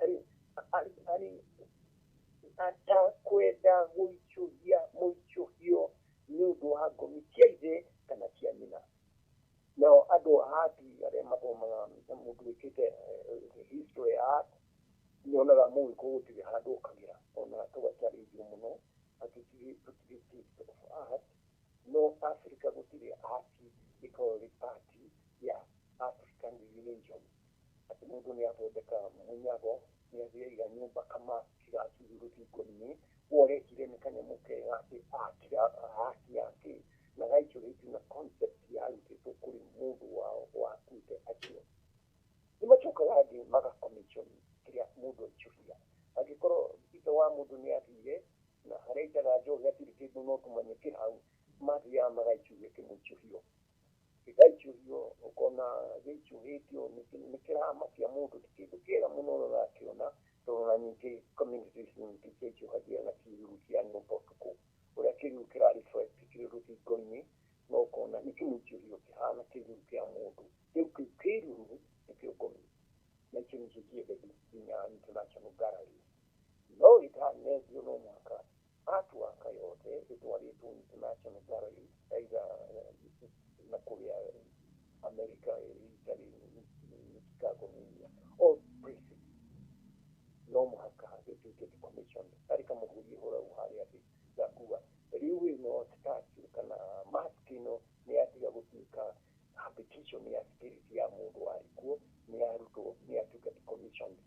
arĩ arĩ arĩ atakwenda gũicũhia mũicũhio nĩ ũndũ wa ngomi cia ithe kana cia nyina. Nao andũ a art arĩa mathomaga na mũndũ wĩkĩte history ya art nĩonaga mũgĩkũyũ gũtirĩ handũ okagĩra, ona tũgacharĩnjwo mũno atĩ tũtirĩ taste of art. No Africa gũtirĩ art ĩkoragwo ĩrĩ part ya African religion, atĩ mũndũ nĩ athondeka mũnyago, nĩ athiĩ aiga nyũmba kamaki gacurĩ rũthingo-inĩ, worekire nĩ kanyamũ kega atĩ art yake na gaicũrĩtio na concept yarutĩtwo kũrĩ mũndũ wao wakuĩte acio. Nĩ macokaga thĩ maga commission kĩrĩa mũndũ aicũhia. Angĩkorwo ithe wa mũndũ nĩ athire na harĩa aitaga njohi hatirĩ kĩndũ no tũmanye kĩ hau, mathiaga magaicũhia kĩmũicũhio, gĩgaicũhio, ũkona gĩicũhĩtio nĩ kĩramakia mũndũ, ti kĩndũ kĩega mũno ũrakĩona, tondũ ona ningĩ communities nyingĩ ciaicũhagia na kĩruru kĩa nyũmba ũtukũ, ũrĩa kĩruru kĩra reflect kĩrĩ rũthingo-inĩ, na ũkona nĩ kĩmũicũhio kĩhana kĩruru kĩa mũndũ. Rĩu kĩu kĩruru nĩkĩo ngomi, na icio nĩcio ciendagio nginya international galleries. No ĩtanendio no mũhaka artwork yothe ĩtwarĩtwo international galleries, either na kũrĩa America, Italy, Chicago, all places, no mũhaka gĩtuĩke commission. Harĩ kamũhũri hũragwo harĩa thĩ gakuga rĩu ĩno statue kana mask ĩno nĩ yatiga gũtuĩka habitation ya spirit ya mũndũ warĩ kuo, nĩ yarutwo, nĩ yatuĩka decommissioned.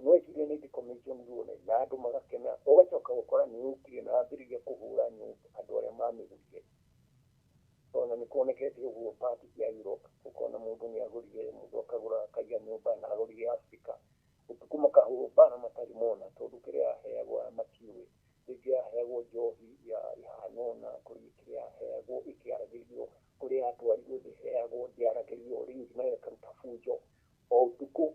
Nĩwekire nĩ decommissionirwo na andũ magakena, ũgacoka gũkora nĩ yũkire na wambĩrĩria kũhũra nyũmba andũ arĩa mamĩgũrire. Ona nĩ kuonekete ũguo part cia Europe, ũkona mũndũ nĩ agũrire, mũndũ akagũra akaiga nyũmba na agũrire Africa, ũtukũ makahũrwo mbara matarĩ mona tondũ kĩrĩa aheagwo matiũĩ. Rĩngĩ aheagwo njohi ya ĩhana ũna, kũrĩ kĩrĩa aheagwo ĩkĩaragĩrio, kũrĩa atwarirwo ndĩheagwo ndĩaragĩrio, rĩu nayo ĩkaruta bunjo o ũtukũ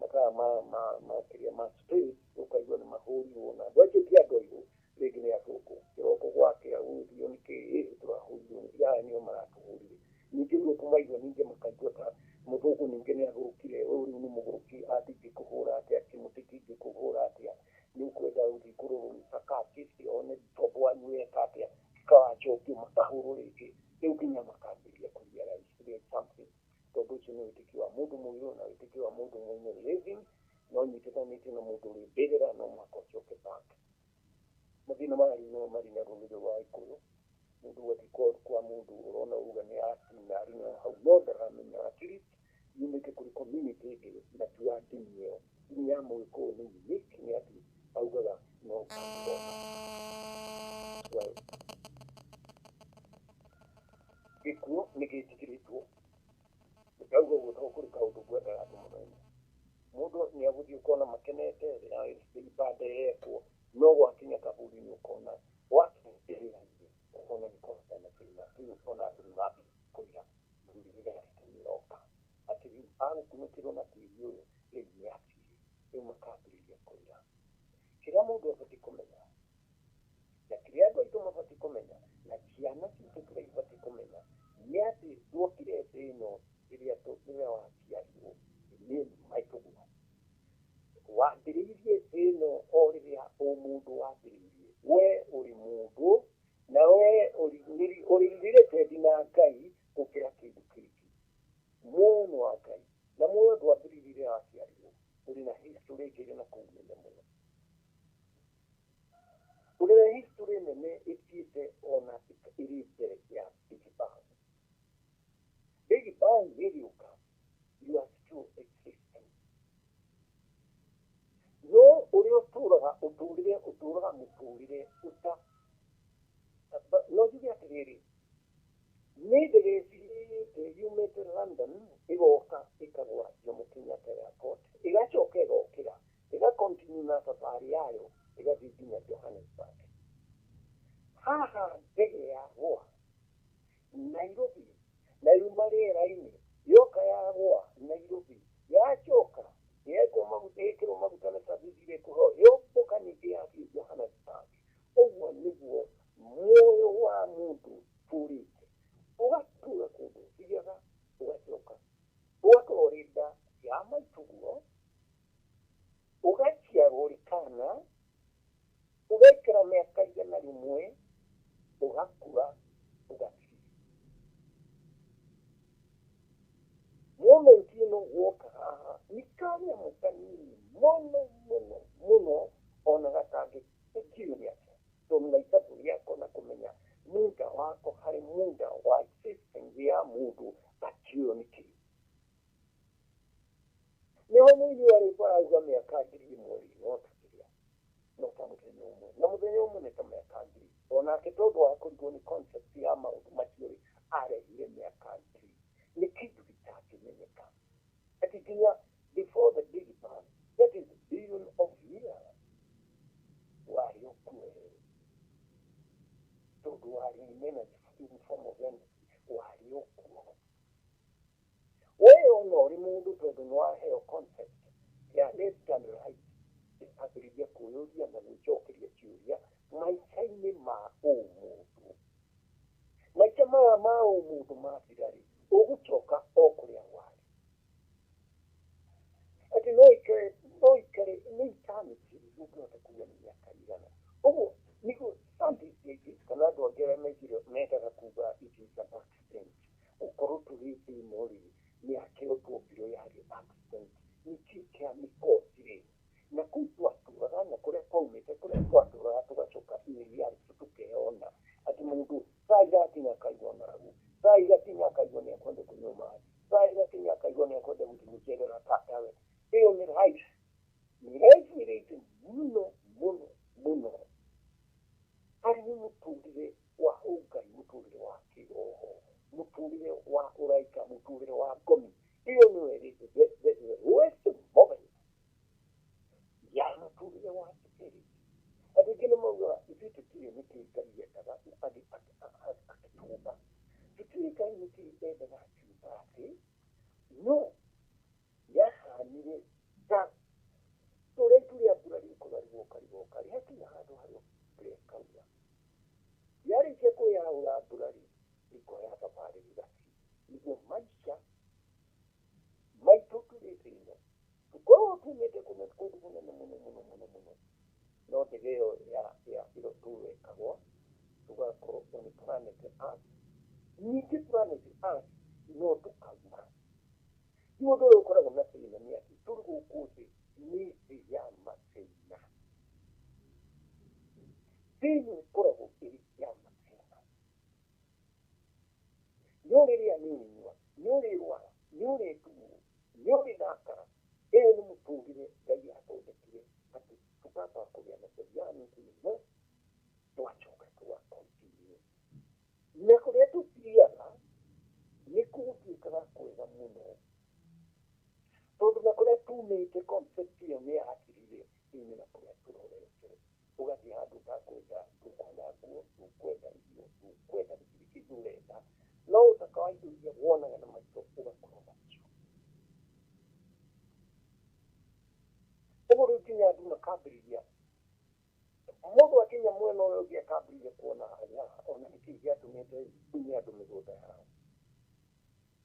mathaa ma kĩrĩa ma street, ũkaigua nĩ mahũrirwo na andũ acio ti andũ airũ, rĩngĩ nĩ athũngũ. Kĩroko gwakĩa gũgĩthio nĩkĩ tũrahũrirwo aya nĩo maratũhũrire. Ningĩ rĩu ũkũmaigua ningĩ makaigua ta mũthũngũ ningĩ nĩ agũrũkire, ũyũ rĩu nĩ mũgũrũki, atingĩkũhũra atĩa, kĩmũtĩ kĩngĩkũhũra atĩa, nĩ ũkwenda gũthiĩ kũrorwo nĩ psychiatrist one tombo wanyu weka atĩa, kawacokio makahũrwo rĩngĩ, rĩu nginya makambĩrĩria kũ realize there is something. Tondũ ũcio nĩ wĩtĩkio wa mũndũ mũirũ na wĩtĩkio wa mũndũ mũinĩ living, no nyitithanĩtio na mũndũ ũrĩ mbĩrĩra, no mũhaka ũcoke back. Mathĩna maya rĩu nĩmo marĩ na rũrĩrĩ rwa Gĩkũyũ, mũndũ ũgathiĩ kwa mũndũ ũrona uga nĩ atina arĩ na hau, no ndaramenya at least yumĩte kũrĩ community ĩngĩ na ti wa ndini ĩyo. Ndini ya Mũgĩkũyũ nĩ unique nĩ atĩ augaga no ũngĩona. Well, gĩkuũ nĩ gĩtĩkĩrĩtwo. Ndauga ũguo tondũ kũrĩ kaũndũ ngwendaga andũ mamenye. Mũndũ nĩ agũthiĩ ũkona makenete ibanda ĩrekwo, no gwakinya kaburi-inĩ ũkona gwakinya mbĩrĩra-inĩ ũkona nĩ kũhotana kĩrima rĩu ũkona andũ nĩ mambia kũrĩra rĩrĩa nĩroka atĩ rĩu agũkunũkĩrwo na tĩri ũyũ rĩu nĩ athire, rĩu makambĩrĩria kũrĩra. Kĩrĩa mũndũ abatiĩ kũmenya na kĩrĩa andũ aitũ mabatiĩ kũmenya na ciana citũ kĩrĩa ibatiĩ kũmenya nĩ atĩ tuokire thĩ ĩno rĩrĩa waciarirwo nĩ maitũguo. Wambĩrĩirie thĩ ĩno o rĩrĩa ũmũndũ wambĩrĩirie. We ũrĩ mũndũ na we ũrĩ related na Ngai gũkĩra kĩndũ kĩngĩ. Muoyo nĩ wa Ngai na muoyo ndwambĩrĩirie rĩrĩa waciarirwo, ũrĩ na history ĩngĩ na kũu nene mũno. Ũrĩ na history nene ĩthiĩte ona ĩrĩ mbere ya Big Bang. Big Bang ĩgĩũka, you are still existing. No ũrĩa ũtũraga ũtũrĩre ũtũraga mũtũrĩre ũta no njuge atĩrĩrĩ, nĩ ndege ĩcirĩte yumĩte London ĩgoka ĩkagwa Jomo Kenyatta Airport, ĩgacoka ĩgokĩra ĩga continue na thabarĩ yayo ĩgathiĩ nginya Johannesburg. Haha ndege yagwa Nairobi na yuma rĩera-inĩ yoka yagwa Nairobi yacoka yekwo maguta ĩkĩrwo maguta na service iria ĩkũheo yombũka ningĩ yathiĩ Johannesburg. Ũguo nĩguo muoyo wa mũndũ ũtũrĩte, ũgatũra kũndũ ũthiaga ũgacoka ũgakorwo ũrĩ nda ya maitũguo, ũgaciarwo ũrĩ kana, ũgaikara mĩaka 100, ũgakua, ũgathiĩ. Moment ĩno woka haha nĩ kanyamũ kanini mũno mũno mũno ona gatangĩkio nĩ atĩa, tondũ na ithabu rĩako na kũmenya muda wako harĩ muda wa existence ya mũndũ gatiũyũ nĩ kĩĩ. Nĩho mũini wa rwĩmbo arauga mĩaka 1000 rĩ no ta kĩrĩa, no ta mũthenya ũmwe, na mũthenya ũmwe nĩ ta mĩaka 1000. Onake tondũ wa kũrigwo nĩ concept ya maũndũ macio rĩ, arehire mĩaka 1000. Nĩ kĩndũ gĩtangĩmenyeka atĩ nginya before the Big Bang, that is billion of years, warĩ ũkuo tondũ warĩ in energy, in form of energy, warĩ ũkuo. We ona ũrĩ mũndũ tondũ nĩ waheo concept ya left and right, ĩkambĩrĩria kwĩyũria na gwĩcokeria ciũria maica-inĩ ma ũmũndũ. Maica maya ma ũmũndũ mathira rĩ, ũgũcoka o kũrĩa warĩ. Atĩ no ikare, no ikare nĩ eternity ũngĩhota kuga nĩ mĩaka igana. Ũguo nĩguo scientists aingĩ kana andũ angĩ arĩa mekire mendaga kuga it is an accident. Gũkorwo tũrĩ thĩ ĩno rĩ, mĩaka ĩyo twombirwo yarĩ accident. Nĩkĩ kĩamĩkosire? Na kũu twatũraga na kũrĩa twaumĩte, kũrĩa twatũraga tũgacoka in reality tũkeyona atĩ mũndũ thaa igakinya akaigua ng'aragu, thaa igakinya akaigua nĩ akwenda kũnyua maĩ, thaa igakinya akaigua nĩ akwenda gũthiĩ gũcerera tatawe. Ĩyo nĩ life. Nĩ life. Ngai nĩkĩ endaga akiuga thĩ, no yahanire ta tũrĩa itu rĩa mbura rĩgũkorwo rĩgoka rĩgoka rĩhakinya handũ harĩa mbura ĩkaura. Yarĩkia kwĩyaũra mbura rĩ, rĩkoya thabarĩ rĩgathiĩ. Nĩguo maica maitũ tũrĩ thĩ ĩno tũkoragwo tumĩte kũndũ kũnene mũno mũno mũno mũno, no ndege ĩyo ya ĩrotũrwo ĩkagwa tũgakorwo on planet Earth. Ningĩ planet Earth no tũkauma. Rĩu ũndũ ũyũ ũkoragwo na thĩna nĩ atĩ tũrĩ gũkũ thĩ nĩ thĩ ya mathĩna. Thĩ ĩno ĩkoragwo ĩrĩ ya mathĩna. Nĩ ũrĩrĩa nĩ ũrĩnyua, nĩ ũrĩrwara, nĩ ũrĩtuo, nĩ ũrĩrakara. Ĩyo nĩ mũtũrĩre Ngai athondekire atĩ tũkamba kũgĩa na reality ĩno, tũgacoka tũga continue. Na kũrĩa tũthiaga nĩ gũtuĩkaga kwega mũno, tondũ na kũrĩa tumĩte concept ĩyo nĩ yathirire ĩme na kũrĩa tũrorete. Ũgathiĩ handũ ũtakwenda, ndũkuona nguo, ndũkwenda irio, ndũkwenda gũtirĩ kĩndũ ũrenda, no ũthaka wa indo iria wonaga na maitho ũgakorwo nacio. Ũguo rĩu nginya andũ makambĩrĩria, mũndũ akinya mwena ũrĩa ũngĩ akambĩrĩria kuona aya ona nĩkĩĩ gĩatũmĩte ndunye andũ mĩgũnda yao.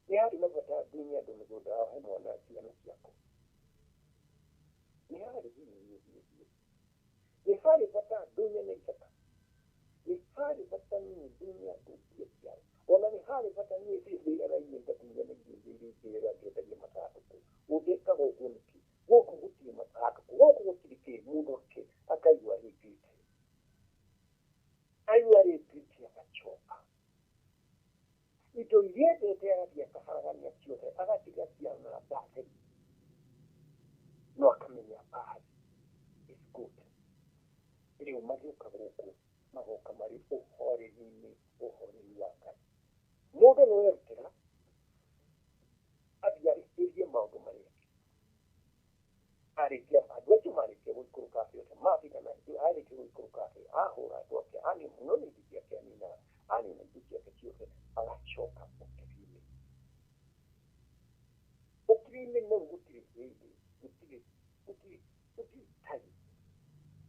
Nĩ harĩ na bata ndunye andũ mĩgũnda yao he mwana ciana ciakwa. Nĩ harĩ hihi hihi hihi. Nĩ harĩ bata ndunye nĩ ithaka. Nĩ harĩ bata niĩ ndunye andũ mbia ciao. Ona nĩ harĩ bata niĩ thiĩ wĩra-inĩ ngatunyane indo iria ingĩra ngĩendagia mathandũkũ. Ũngĩkaga ũguo nĩkĩ? Gũkũ gũtirĩ mathandũkũ, gũkũ gũtirĩ kĩ, mũndũ akaigua arĩkĩtie. Aigua arĩkĩtie agacoka. Indo iria endete agathiĩ akaharagania ciothe, agatiga ciana mbatheri. No akamenya bad is good. Rĩu magĩũka gũkũ, magoka marĩ ũhoreri-inĩ, ũhoreri wa Ngai. Mũndũ no erutĩra athiĩ arĩkĩrie maũndũ marĩa arĩkia, andũ acio marĩkia gũikũrũka thĩ othe, mathigana arĩkia gũikũrũka thĩ, ahũra andũ ake, anina mũno nĩ indo ciake aninaga, anina indo ciake ciothe, agacoka ũkiri-inĩ. Ũkiri-inĩ no gũtirĩ hĩndĩ, gũtirĩ gũtirĩ gũtirĩ time,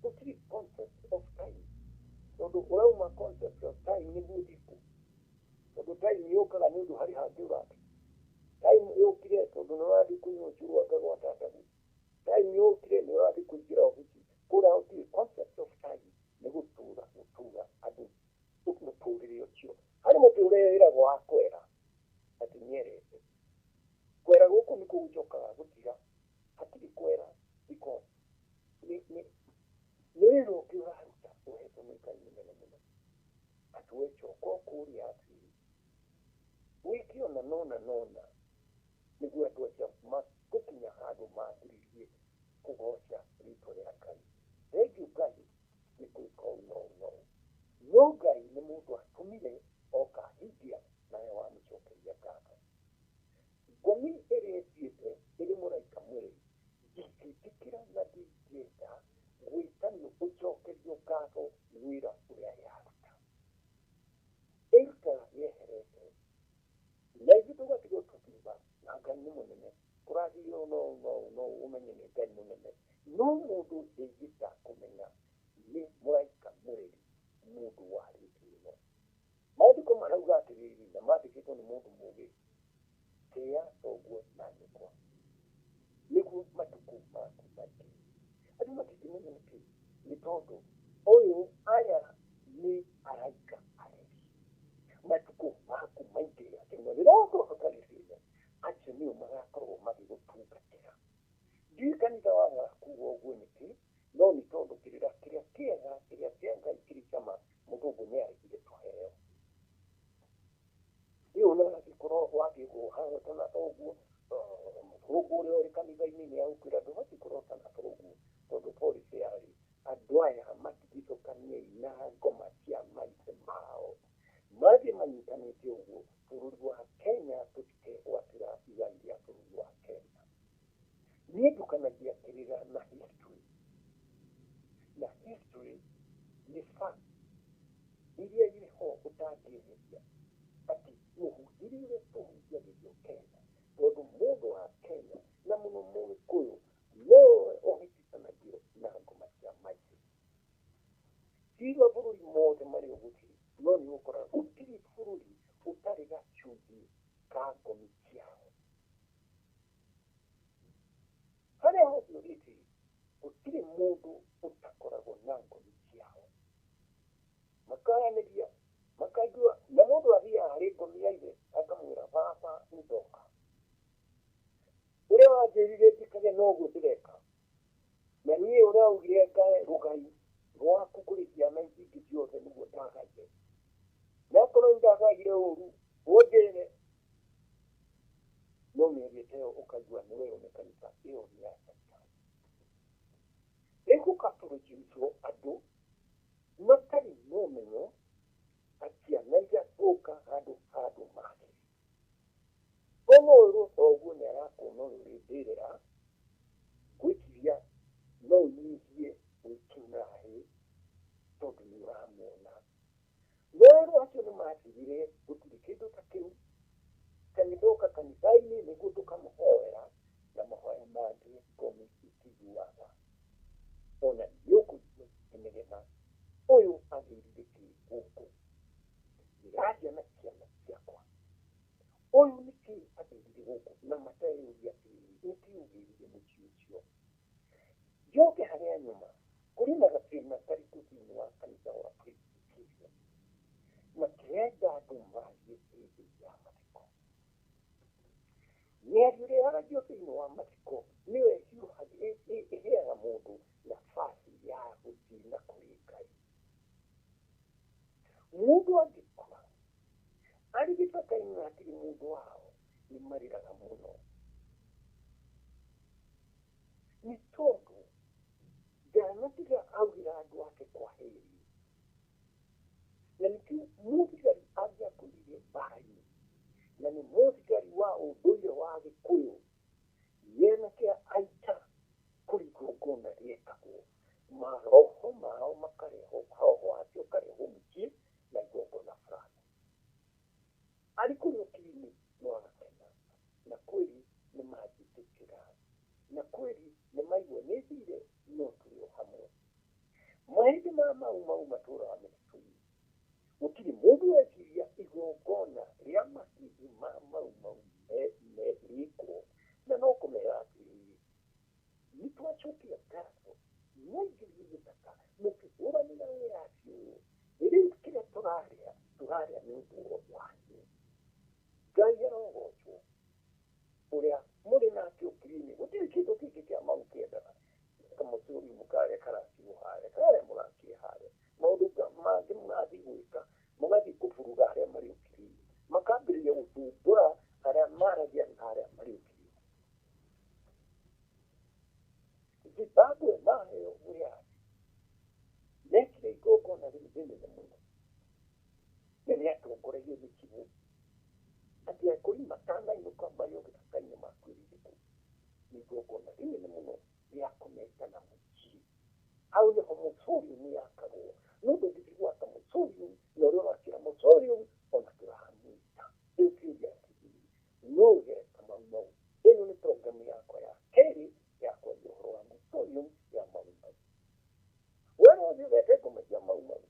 gũtirĩ concept of time. Tondũ ũrauma concept of time nĩguo ũthiĩ, tondũ time yũkaga nĩ ũndũ harĩ hangĩ ũrathiĩ. Time yũkire tondũ nĩ ũrathiĩ kũnyua ũcũrũ anga gwa tataguo. Time yũkire nĩ ũrathiĩ kũingĩra obici. Kũrĩa gũtirĩ concept of time, nĩ gũtũra gũtũra andũ mũtũrĩre ũcio. Harĩ mũtũrĩre wĩragwo wa kwera atĩ nĩerete. Kwera gũkũ nĩ gũcokaga gũthira, hatirĩ kwera because nĩ wĩra ũngĩ ũraruta ũhetwo nĩ Ngai mũnene mũno. Atĩ we coka o kũrĩa thĩ, wĩke ona nona nona nĩguo andũ acio gũkinya handũ mambĩrĩrie kũgoca rĩtwa rĩa Ngai. Thengiũ Ngai nĩ gwĩka ũũ na ũũ na ũũ. No Ngai nĩ mũndũ atũmire oka ahingia nawe wamũcokeria ngatho. Ngomi ĩrĩa ĩthiĩte ĩrĩ mũraika mũreri, ndingĩtĩkĩra na ndingĩenda gwĩtanio ũcokerio ngatho nĩ wĩra ũrĩa yaruta. Ĩrutaga yeherete na ithuĩ tũgatigwo tũkiuga na Ngai nĩ mũnene, kũrathiĩ ũũ na ũũ na ũũ na ũũ, ũmenye nĩ Ngai mũnene. No mũndũ ndĩngĩta kũmenya nĩ mũraika mũreri, mũndũ warĩtie ĩno. Maandĩko marauga atĩrĩrĩ, na mandĩkĩtwo nĩ mũndũ mũũgĩ, tĩĩa thoguo na nyũkwa nĩguo matukũ maku maingĩhe. Andũ matingĩmenya nĩkĩ, nĩ tondũ ũyũ aya nĩ araika areri. Matukũ maku maingĩhe atĩ rĩrĩa ũkũhota thĩ ĩno, acio nĩo magakorwo magĩgũtungatĩra. Ndiũĩ kanitha waga kuga ũguo nĩkĩ, no nĩ tondũ kĩrĩra kĩrĩa kĩega kĩrĩa kĩa Ngai kĩrĩ cama mũthũngũ nĩ aregire tũheo. Rĩu ona angĩkorwo wathiĩ kũharotana thoguo, mũthũngũ ũrĩa ũrĩ kanitha-inĩ nĩ agũkwĩra ndũbatiĩ kũrotana thoguo, tondũ policy yarĩ andũ aya matigithũkaniei na ngoma cia maithe mao. Mathiĩ manyitanĩte ũguo, bũrũri wa Kenya tũtikegwatĩra igai rĩa bũrũri wa Kenya. Niĩ ndukanagia kĩrĩra na history, na history nĩ fact iria irĩ ho ũtangĩeheria atĩ Mũhunjĩrie ũrĩa tũhunjagĩrio Kenya, tondũ mũndũ wa Kenya na mũno Mũgĩkũyũ nowe ũhĩtithanagio na ngoma cia maithe. Tiga bũrũri mothe marĩa ũgũthiĩ, no nĩ ũgũkora gũtirĩ bũrũri ũtarĩ gacunjĩ ka ngomi ciao. Harĩa hothe ũrĩthiĩ, gũtirĩ mũndũ ũtakoragwo na ngomi ciao. Makaranĩria, makaigua, na mũndũ athiaga harĩ ngomi ya ithe akamwĩra baba nĩ ndoka. Ũrĩa wanjĩrire njĩkage noguo ndĩreka. Na niĩ ũrĩa augire ngae rũgai rwaku kũrĩ ciana ici ingĩ ciothe nĩguo ndagaire. Na akorwo nĩ ndagaire ũru, ũnjĩre. No mĩario ta ĩyo ũkaigua nĩ werwo nĩ kanitha ĩyo nĩ ya caitani. Rĩu gũkaproducwo andũ matarĩ na ũmenyo ciana igathũka handũ handũ magĩrĩire. Ona ũyũ thoguo nĩ arakuona ũyũ ũrĩ mbĩrĩra, ngwĩciria no ũnyihie wĩkinaĩ tondũ nĩ ũramuona. No erwo acio nĩ matigire gũtirĩ kĩndũ ta kĩu, kanitha ũka kanitha-inĩ nĩguo tũkamũhoera, na mahoya mangĩ ngomi itiguaga. Ona nĩ ũkũigua ikĩnegena, ũyũ agĩrire kĩ gũkũ? Ndĩraria na ciana ciakwa. Ũyũ nĩ kĩ agĩrire gũkũ? Na mateyũria atĩrĩrĩ, nĩ kĩ ũgĩrire mũciĩ ũcio? Njoke harĩa nyuma, kũrĩ na gathĩna karitũ thĩinĩ wa kanitha wa Presbyterian. Matirenda andũ marie hĩndĩ ya mathiko. Mĩario ĩrĩa yaragio thĩinĩ wa mathiko nĩyo ĩheaga mũndũ nafasi ya gũthiĩ na kũrĩ Ngai. Mũndũ angĩkua arĩ gĩthaka-inĩ na hatirĩ mũndũ wao, nĩ marĩraga mũno. Nĩ tondũ ndanatiga augĩra andũ ake kwa heri. Na nĩkĩo mũthigari angĩakuire mbara-inĩ, na nĩ mũthigari wa ũndũire wa Gĩkũyũ, nĩanake aita kũrĩ igongona rĩekagwo, maroho mao makarehwo, roho wake ũkarehwo mũciĩ na igongona fulani. Arĩ kũrĩa ũkiri-inĩ no agakena, na kweli nĩ manjĩtĩkĩra, na kweli nĩ maigua nĩ thire, no tũrĩ o hamwe. Mahĩndĩ ma Mau Mau matũraga mĩtitũ-inĩ. Gũtirĩ mũndũ weciria igongona rĩa mahĩndĩ ma Mau Mau rĩkwo, na no kũmera atĩrĩrĩ, nĩ twacokia ngatho, mwaingĩrire gĩthaka mũkĩhũranĩra wĩyathi ũyũ, rĩu kĩrĩa tũrarĩa, tũrarĩa nĩ ũndũ wanyu. Ngai arogocwo ũrĩa mũrĩ nake ũkiri-inĩ, gũtirĩ kĩndũ kĩngĩ kĩa Mau kĩendaga. Kamũcũri mũkarĩa karaciwo harĩa, karĩa mũrakie harĩa. Maũndũ mangĩ mũrathiĩ gwĩka, mũgathiĩ kũburuga arĩa marĩ ũkiri-inĩ, makambĩrĩria gũthumbũra arĩa maragia na arĩa marĩ ũkiri-inĩ. Zimbabwe maheo wĩyathi, mekire igongona rĩu rĩnene mũno, na rĩatongorerio nĩ Kibũ, atĩ akũri matanainũka marĩ o gĩthaka-inĩ makuĩrĩire kũu. Nĩ igongona rĩnene mũno rĩa kũmetana mũciĩ. Hau nĩho mũcorium yakagwo, no ndũngĩthiĩ gwaka mũcorium na ũrĩa ũrakĩra mũcorium ona ndũramwĩta. Rĩu kĩũria atĩrĩrĩ, no ũgeka Mau Mau? Ĩno nĩ programu yakwa ya kerĩ ya kwaria ũhoro wa mũcorium ya Mau Mau. We no ũthiĩ ũgete ngoma cia Mau Mau,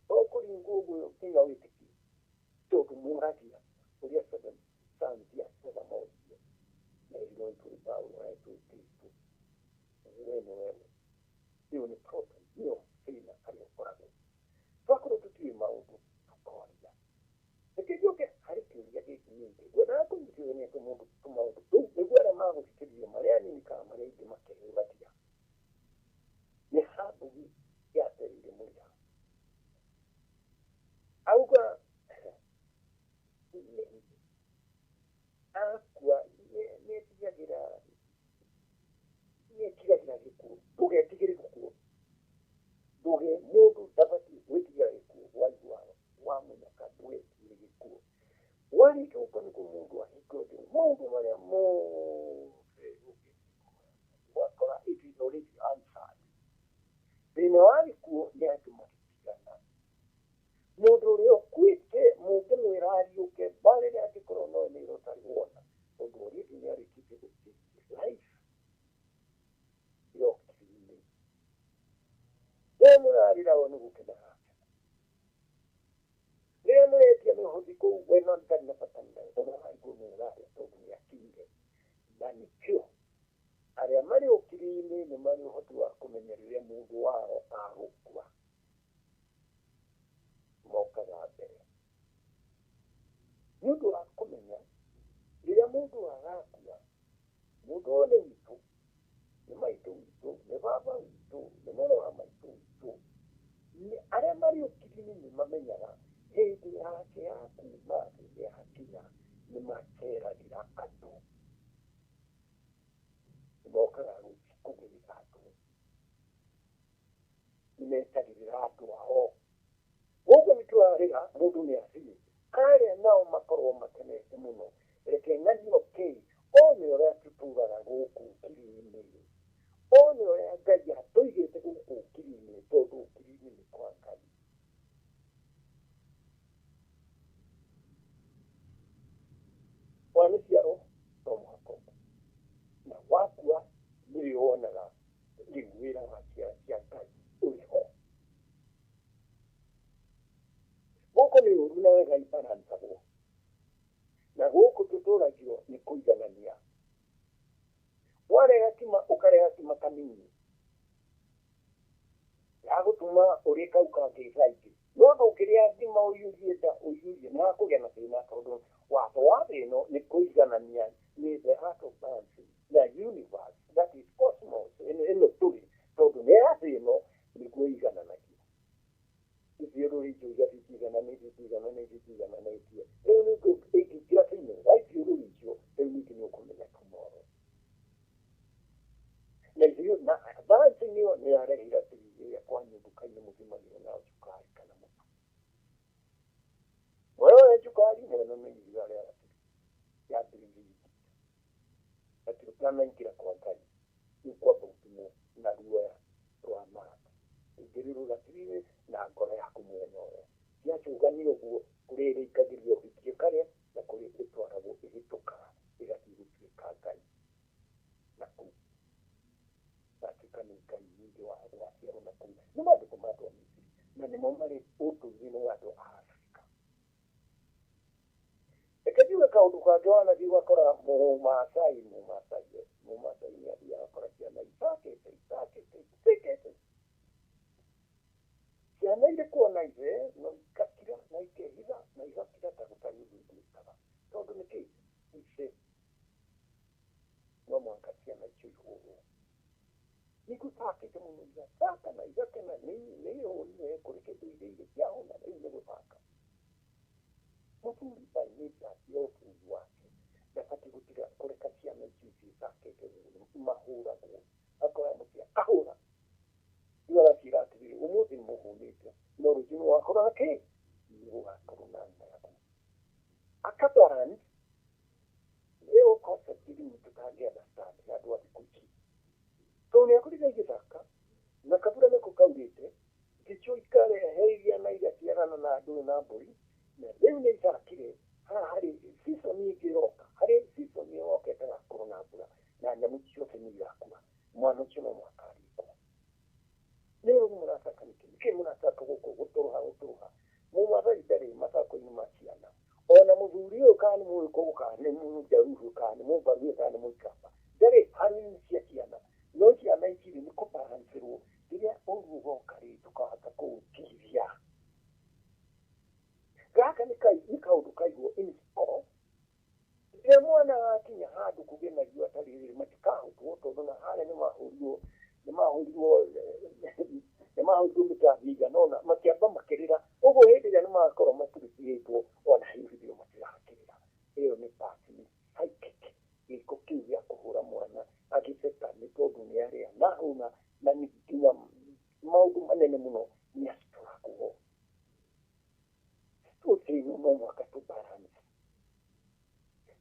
to kũringwo ũguo nginya wĩtĩkie, tondũ mũragia ũrĩa seven sons ya Sodom morire, na ĩno ĩtũĩ Paulo na ĩtũĩ Kristo, we nĩ wewe. Ĩyo nĩ problem, nĩyo thĩna harĩa ũkoragwo. Rĩrĩa mũrarĩra we nĩ gũkena arakena. Rĩrĩa mũretia mĩhothi kũu we no ndarĩ na bata nayo, tondũ araigua nĩ ũrarĩa tondũ nĩ akinyire. Na nĩkĩo arĩa marĩ ũkiri-inĩ nĩ marĩ ũhoti wa kũmenya rĩrĩa mũndũ wao agũkua. Mokaga mbere. Nĩ ũndũ wa kũmenya rĩrĩa mũndũ agakua, mũndũ ũyũ nĩ witũ, nĩ maitũ witũ, nĩ baba witũ, nĩ mũrũ wa maitũ witũ. Arĩa marĩ ũkiri-inĩ nĩ mamenyaga hĩndĩ yake ya kuma thĩ yakinya, nĩ maceragĩra andũ. Nĩ mokaga kũgĩrĩra andũ. Nĩ metagĩrĩra andũ ao. Gũkũ nĩ tũrarĩra mũndũ nĩ athiĩ. Arĩa nao makorwo makenete mũno. Reke ng'anio kĩ, one ũrĩa tũtũraga gũkũ ũkiri-inĩ. One ũrĩa Ngai atũigĩte gũkũ ũkiri-inĩ, tondũ ũkiri-inĩ nĩ kwa Ngai. Wanĩciarwo no mũhaka ũkue. Na wakua nĩrĩo wonaga rĩu wĩra wa ciara cia Ngai ũrĩ ho. Gũkũ nĩ ũru na wega ibarancagwo. Na gũkũ tũtũragio nĩ kũiganania. Warega kima ũkarega kima kanini. Gagũtũma ũrĩe kau kangĩ thaa ingĩ. No ndũngĩrĩa ngima ũiyũrie nda ũiyũrie, nĩ hakũgĩa na thĩna tondũ watho wa thĩ ĩno nĩ kũiganania, nĩ the art of balancing na universe, that is cosmos, ĩno tũrĩ, tondũ nĩ ya thĩ ĩno nĩguo igananagia. Ithiũrũrĩ icio igathiĩ itigananĩtie, itigananĩtie, itigananĩtie. Rĩu nĩ ĩngĩingĩra thĩinĩ wa ithiũrũrĩ icio, rĩu ningĩ nĩ ũkũmenya tomorrow. Na ithuĩ na balancing ĩyo nĩ yarehire atĩrĩrĩ ĩrĩa kwanyu nduka-inĩ mũthimagĩrwo na cukari kana mũtu. Wewe cukari na nĩ iria rĩa ratiri ya mbiringi. Atĩ ũtanaingĩra kwa Ngai nĩ kwamba gũthimwo na ruoya rwa maratha. Ũingĩrĩrwo ratiri-inĩ na ngoro yaku mwene ũrĩa. Ciacũganio ũguo kũrĩ ĩrĩa ĩikagĩrio ũhiki ĩkarĩa na kũrĩ ĩtwaragwo ĩhĩtũkaga ĩgathiĩ gũtuĩka Ngai na kũu. Gatuĩka nĩ Ngai nyingĩ waciarwo na kũu. Nĩ maandĩko ma andũ a Misiri na nĩmo marĩ ũndũire-inĩ wa andũ a Afrika. Reke njuge kaũndũ kangĩ wanathiĩ ũgakora Mũmaasai, Mũmaasai, Mũmaasai nĩ athiaga agakora ciana ithakĩte, ithakĩte, ithikĩte. Ciana irĩ kuona ithe no ikakira na ikehitha na igakira ta gũtarĩ ũndũ iguĩkaga. Tondũ nĩkĩ? Ithe no mũhaka ciana icio ihũrwo. Nĩgũthakĩte mũno igathaka na igakena nĩ ihũnire kũrĩ kĩndũ irĩire ciahũna rĩu nĩ gũthaka. Mũthuri by nature ya ũthuri wake ndabatiĩ gũtiga kũreka ciana icio ithakĩte ũguo mahũragwo. Akora mũciĩ akahũra. Rĩu araciĩra atĩrĩrĩ, ũmũthĩ nĩ mũhũnĩte, no rũciũ nĩ gũgakorwo na kĩ? Nĩ gũgakorwo na ng'aragu. Akabalance ĩyo concept rĩu tũtangĩ understand ya andũ a thikũ ici. Tondũ nĩ akorire igĩthaka na kabura nĩko kaurĩte, ngĩcio ikarehe iria na igaciarana na ndũĩ na mbũri, na rĩu nĩ ithakire haha harĩ season ĩngĩ ĩroka, harĩ season ĩroka ĩtagakorwo na mbura na nyamũ ciothe nĩ igakua. Mwana ũcio no mũhaka arĩkwo. Nĩ ũguo mũrathaka nĩkĩ? Nĩkĩ mũrathaka gũkũ gũtũrũha gũtũrũha? Mũmathai ndarĩ mathako-inĩ ma ciana. Ona mũthuri ũyũ kana nĩ mũgĩkũyũ kana nĩ mũjaruo kana nĩ mũmbaruo kana nĩ mũikamba ndarĩ harĩ cia ciana. No ciana ici rĩ nĩ kũbalancĩrwo rĩrĩa ũru ũgoka rĩ tũkahota kũũtiria. Gaka nĩ kaũndũ kaigwo in store. Rĩrĩa mwana akinya handũ kũgĩe na riũa ta rĩrĩ matikahũtwo tondũ na harĩa nĩ mahũrirwo nĩ mahũrirwo nĩ mahũrirwo mĩtambi ĩigana ũna makĩamba makĩrĩra ũguo hĩndĩ ĩrĩa nĩ magakorwo maturutĩtwo ona hihi rĩo matirakĩrĩra. Ĩyo nĩ part nĩ psychic gĩko kĩu gĩa kũhũra mwana agĩtheka nĩ tondũ nĩ arĩa na ahũna na nĩ nginya maũndũ manene mũno nĩ acitũragwo. Tũtĩno no mũhaka tũ balance.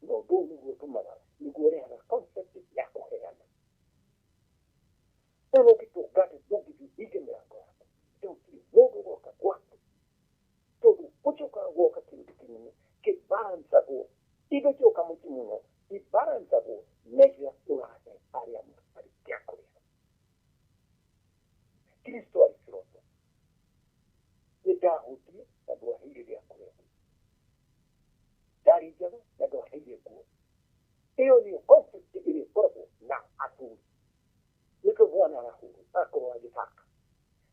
Na ũndũ ũyũ nĩguo ũtũmaga nĩguo ũrehaga concept ya kũheana. Rĩu ũngĩtũngata ndũngĩthiĩ ũhinge mĩrango yaku gũtirĩ mũndũ ũgoka gwaku tondũ ũcokaga gwoka kĩndũ kĩnene kĩbalancagwo indo cioka mũciĩ mũno ibalancagwo na iria ũrahe arĩa matarĩ gĩa kũrĩa. Kristo arĩ kĩroto. Ndahũtiĩ na ndwaheire gĩa kũrĩa. Ndarĩ njaga na ndwaheire nguo. Ĩyo nĩyo conflict ĩrĩa ĩkoragwo na athuri. Nĩkĩo mwana arahũrwo akorwo agĩthaka.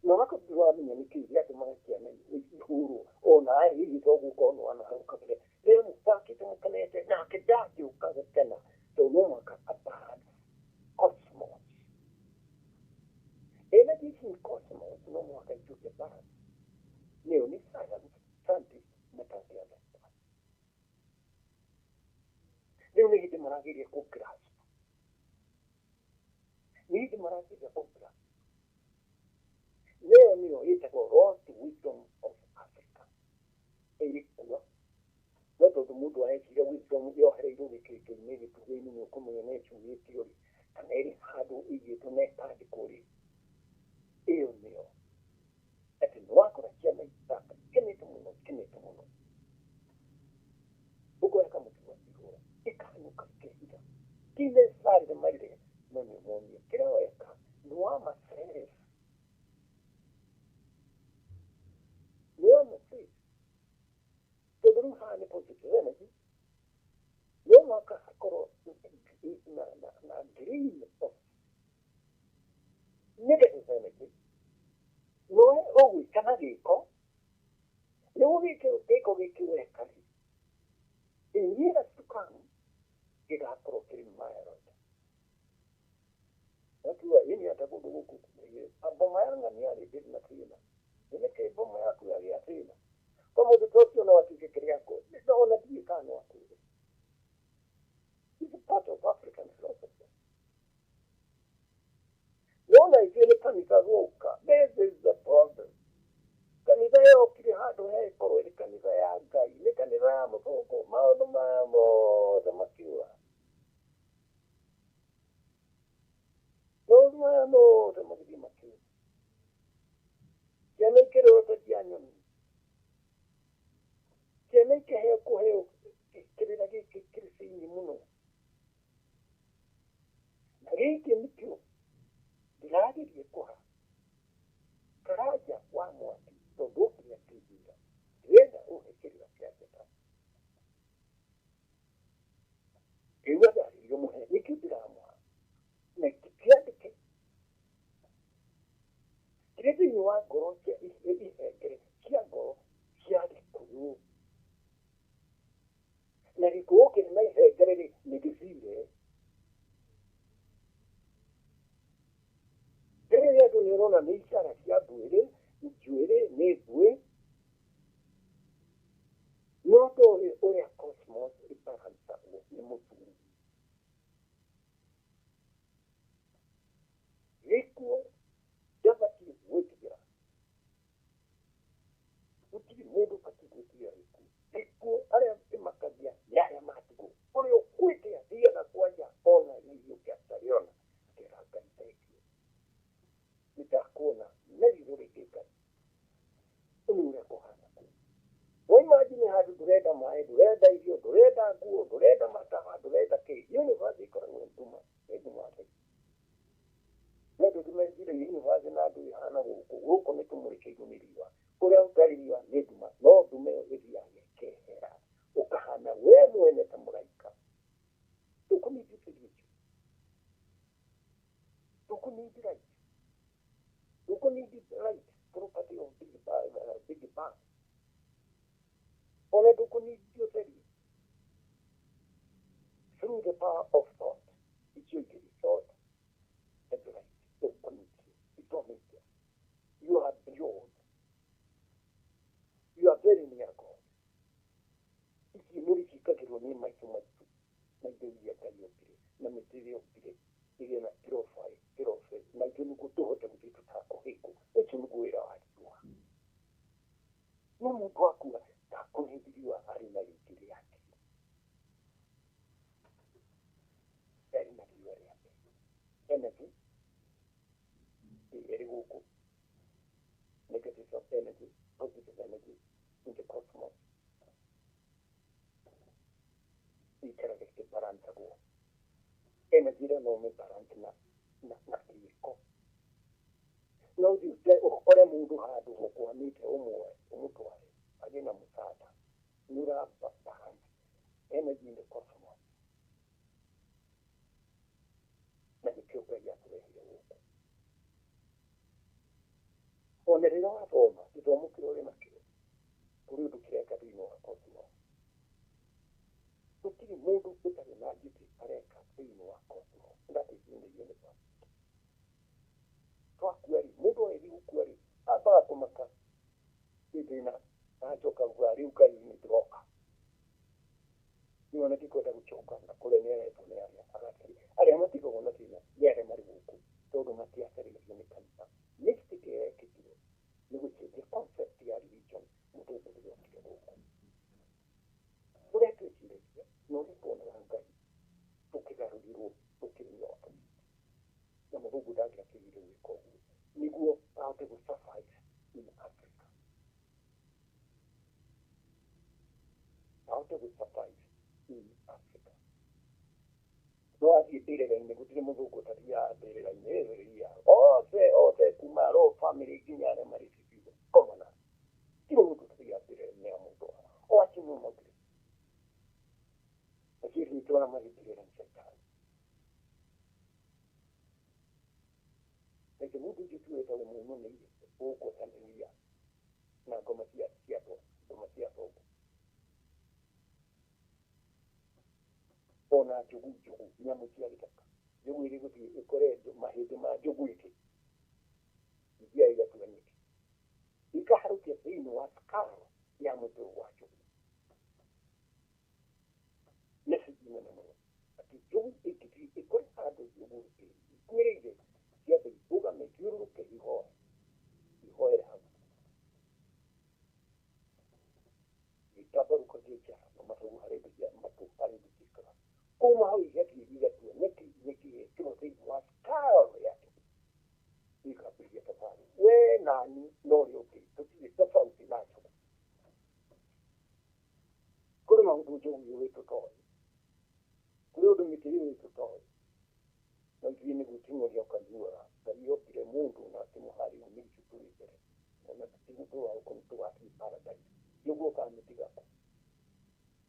Na onakorwo ndũramenya nĩkĩĩ gĩatũmaga ciana ihũrwo ona hihi to gũkorwo nĩ hau kabere. Rĩrĩa mũthakĩte mũkenete nake ndangĩũka gũkena tondũ no mũhaka a-balance cosmos. Energy ici cosmos no mũhaka ituĩke balance. Nĩyo nĩ science, scientist matangĩ-understand. Rĩu nĩ hĩndĩ marageria kũ-grasp. Nĩ hĩndĩ marageria kũ-grasp. Nĩyo nĩyo ĩtagwo lost wisdom of Africa. Ĩrĩ kuo. No tondũ mũndũ areciria wisdom yohereirwo gĩkĩngĩ-inĩ gĩtugĩ-inĩ nĩ ũkũmenya nĩ ĩcuurĩtio rĩ, kana ĩrĩ handũ ĩigĩtwo na ĩkandĩkwo rĩ, ĩyo nĩyo. Atĩ nĩ wakora ciana ithaka ikenete mũno ikenete mũno. Ũkoya kamũtĩ ũgacihũra, ikahanyũka ikehitha. Ti necessarily marire, no nĩ ũmonie kĩrĩa weka nĩ wama-save. Nĩ wama-save. Tondũ rĩu haha nĩ positive energy, no mũhaka hakorwo na grain of negative energy. Nowe ũgwĩka na gĩko, nĩguo gĩko gĩkĩ weka rĩ, in years to come, gĩgakorwo kĩrĩ mild. Nakiuga ĩni ata kũndũ gũkũ boma ya ng'ania rĩ ndĩrĩ na thĩna. Nĩkĩ boma yaku yagĩa thĩna? Kwa mũndũ ta ũcio no atuĩke kĩrĩa no ona ndiũĩ kana no akwĩre. It's a part of African philosophy. Nona ithuĩ nĩ kanitha gũka. This is the problem. Kanitha yokire handũ hekorwo ĩrĩ kanitha ya Ngai, nĩ kanitha ya mũthũngũ, maũndũ maya mothe makiura. Maũndũ maya mothe magĩthiĩ makiura. Ciana ikĩrĩrwo ta cia nyoni. Ciana ikĩheo kũheo kĩrĩra gĩkĩ kĩrĩ thĩinĩ mũno. Na gĩkĩ nĩkĩo ndĩrageria kũha Karanja wa mwaki tondũ okire akĩnjĩra ndĩrenda ũhe kĩrĩra kĩa njata. Ngĩigua ndarĩrio mũhe nĩkĩo ndĩramũha na kĩandĩke kĩrĩ thĩinĩ wa ngoro cia ihengere cia ngoro cia Gĩkũyũ. Na Gĩkũyũ kĩrĩ na ihengere rĩ nĩ gĩthire. Rĩrĩa andũ nĩ ũrona nĩ icara cia mbuĩrĩ, njuĩrĩ nĩ mbuĩ, no ndũĩ ũrĩa cosmos ĩbalancagwo nĩ mũthuri. Gĩkuũ ndabatiĩ gwĩtigĩra. Gũtirĩ mũndũ ũbatiĩ gwĩtigĩra gĩkuũ. Gĩkuũ arĩa ĩmakagia nĩ arĩa matigwo. Ũrĩa ũkuĩte athiaga kwanja ona irio atarĩona akera Ngai thengiũ. Nĩndakuona na riitho rĩngĩ Ngai. Ũũ nĩ ũrĩa kũhana kũu. Wa imagine handũ ndũrenda maĩ, ndũrenda irio, ndũrenda nguo, ndũrenda matawa, ndũrenda kĩ. Universe ĩkoragwo ĩ nduma, ĩ nduma theri. No ndũngĩmeciria universe na andũ ĩhana gũkũ. Gũkũ nĩ tũmũrĩkĩirwo nĩ riũa. Kũrĩa gũtarĩ riũa nĩ nduma, no nduma ĩyo ĩthiaga ĩkehera. Ũkahana we mwene ta mũraika. Ndũkũnindi ũtheri ũcio. Ndũkũnindi light. Ndũkũnindi light property of Big Bang. Big Bang. Ona ndũkũnindi ũtheri. Through the power of thought. Icio igĩrĩ, thought and light. Ndũkũnindi. You don't need them. You are beyond. You are very near God. Ici nĩ ciĩkagĩrwo nĩ maitũ maitũ na indo iria Ngai ombire na mĩtĩ ĩrĩa ombire ĩgĩe na profile profile na ithuĩ nĩguo tũhote gũthiĩ tũtakũhĩngwo. Ũcio nĩguo wĩra wa riũa. No mũndũ akua ndakũnindi riũa arĩ na rĩngĩ rĩake. Arĩ na riũa rĩake. Energy ĩrĩ gũkũ. Negative energy, positive energy in the cosmos. Ikaraga ĩkĩbalancagwo. Energy ĩrĩa no ũmĩbalance na kĩĩko. No ũthiĩ ũkore mũndũ handũ ũkwamĩte ũmwe ũmũtware agĩe na mũsaada nĩ ũraba balance energy in the cosmos na nĩkĩo Ngai atũrehire gũkũ. Ona rĩrĩa wathoma gĩthomo kĩrĩa ũrĩ nakĩo kũrĩ ũndũ kĩreka thĩinĩ wa cosmos. Gũtirĩ mũndũ ũtarĩ na njĩtĩ areka thĩinĩ wa cosmos. That is in the universe. Twakua rĩ, mũndũ agĩthiĩ gũkua rĩ, ambaga kũmaka nĩ thĩna agacoka kuga rĩu Ngai nĩ ndĩroka. Rĩu ona ndikwenda gũcoka na kũrĩa nĩ aretwo nĩ arĩa agacaria. Arĩa matigagwo na thĩna nĩ arĩa marĩ gũkũ tondũ matiacarĩirio nĩ kanitha. Mistake ĩrĩa yekĩkire nĩ gũcenjia concept ya religion mũthũngũ rĩrĩa okire gũkũ. Ũrĩa twĩciragia na ũrĩa tuonaga Ngai tũkĩgarũrirwo tũkĩrĩa opposite. Na mũthũngũ ndangĩakĩrire gwĩka ũguo nĩguo ahote gũ survive in Africa. Ahote gũ survive in Africa. No athiĩ mbĩrĩra-inĩ gũtirĩ mũthũngũ ũtathiaga mbĩrĩra-inĩ ĩrĩa othe othe kuma royal family nginya arĩa marĩ civil commoner. Gũtirĩ mũndũ ũtathiaga mbĩrĩra-inĩ ya mũndũ o acio nĩo maugire. Acio nĩ arĩa marĩ mbĩrĩra-inĩ caitani. Reke mũndũ ũcio tu wĩtagwo mũnene ũgwatanĩria na ngoma cia cia ngoma cia thongo. Ona njogu njogu nyamũ cia gĩthaka njogu ĩrĩ gũthiĩ ĩkore mahĩndĩ ma njogu ĩngĩ ithiaga igatua nyeki ikaharũkia thĩinĩ wa skull ya mũtwe wa njogu. Message nene mũno atĩ njogu ĩngĩthiĩ ĩkore handũ njogu ĩkuĩrĩire ciambe irũgame ithiũrũrũke ihoe ihoere hau itambarũkagie njara na mathagu harĩ indo cia matũ harĩ indo ciĩkaga kuma hau igathiĩ igatua nyeki nyeki ĩkĩrwo thĩinĩ wa skull ya njogu ikambĩrĩria thabarĩ we nani na ũrĩa ũngĩ tũtirĩ tofauti na njogu. Kũrĩ maũndũ njogu yũĩ tũtoĩ, kũrĩ ũndũ mĩtĩ yũĩ tũtoĩ, no ithuĩ nĩ gwĩting'ũria ũkaiguaga Ngai ombire mũndũ na akĩmũharĩria mĩricu tũrĩ mbere ona tũtigũtũra gũkũ tũgathiĩ paradise nĩguo ũkamĩtiga kũ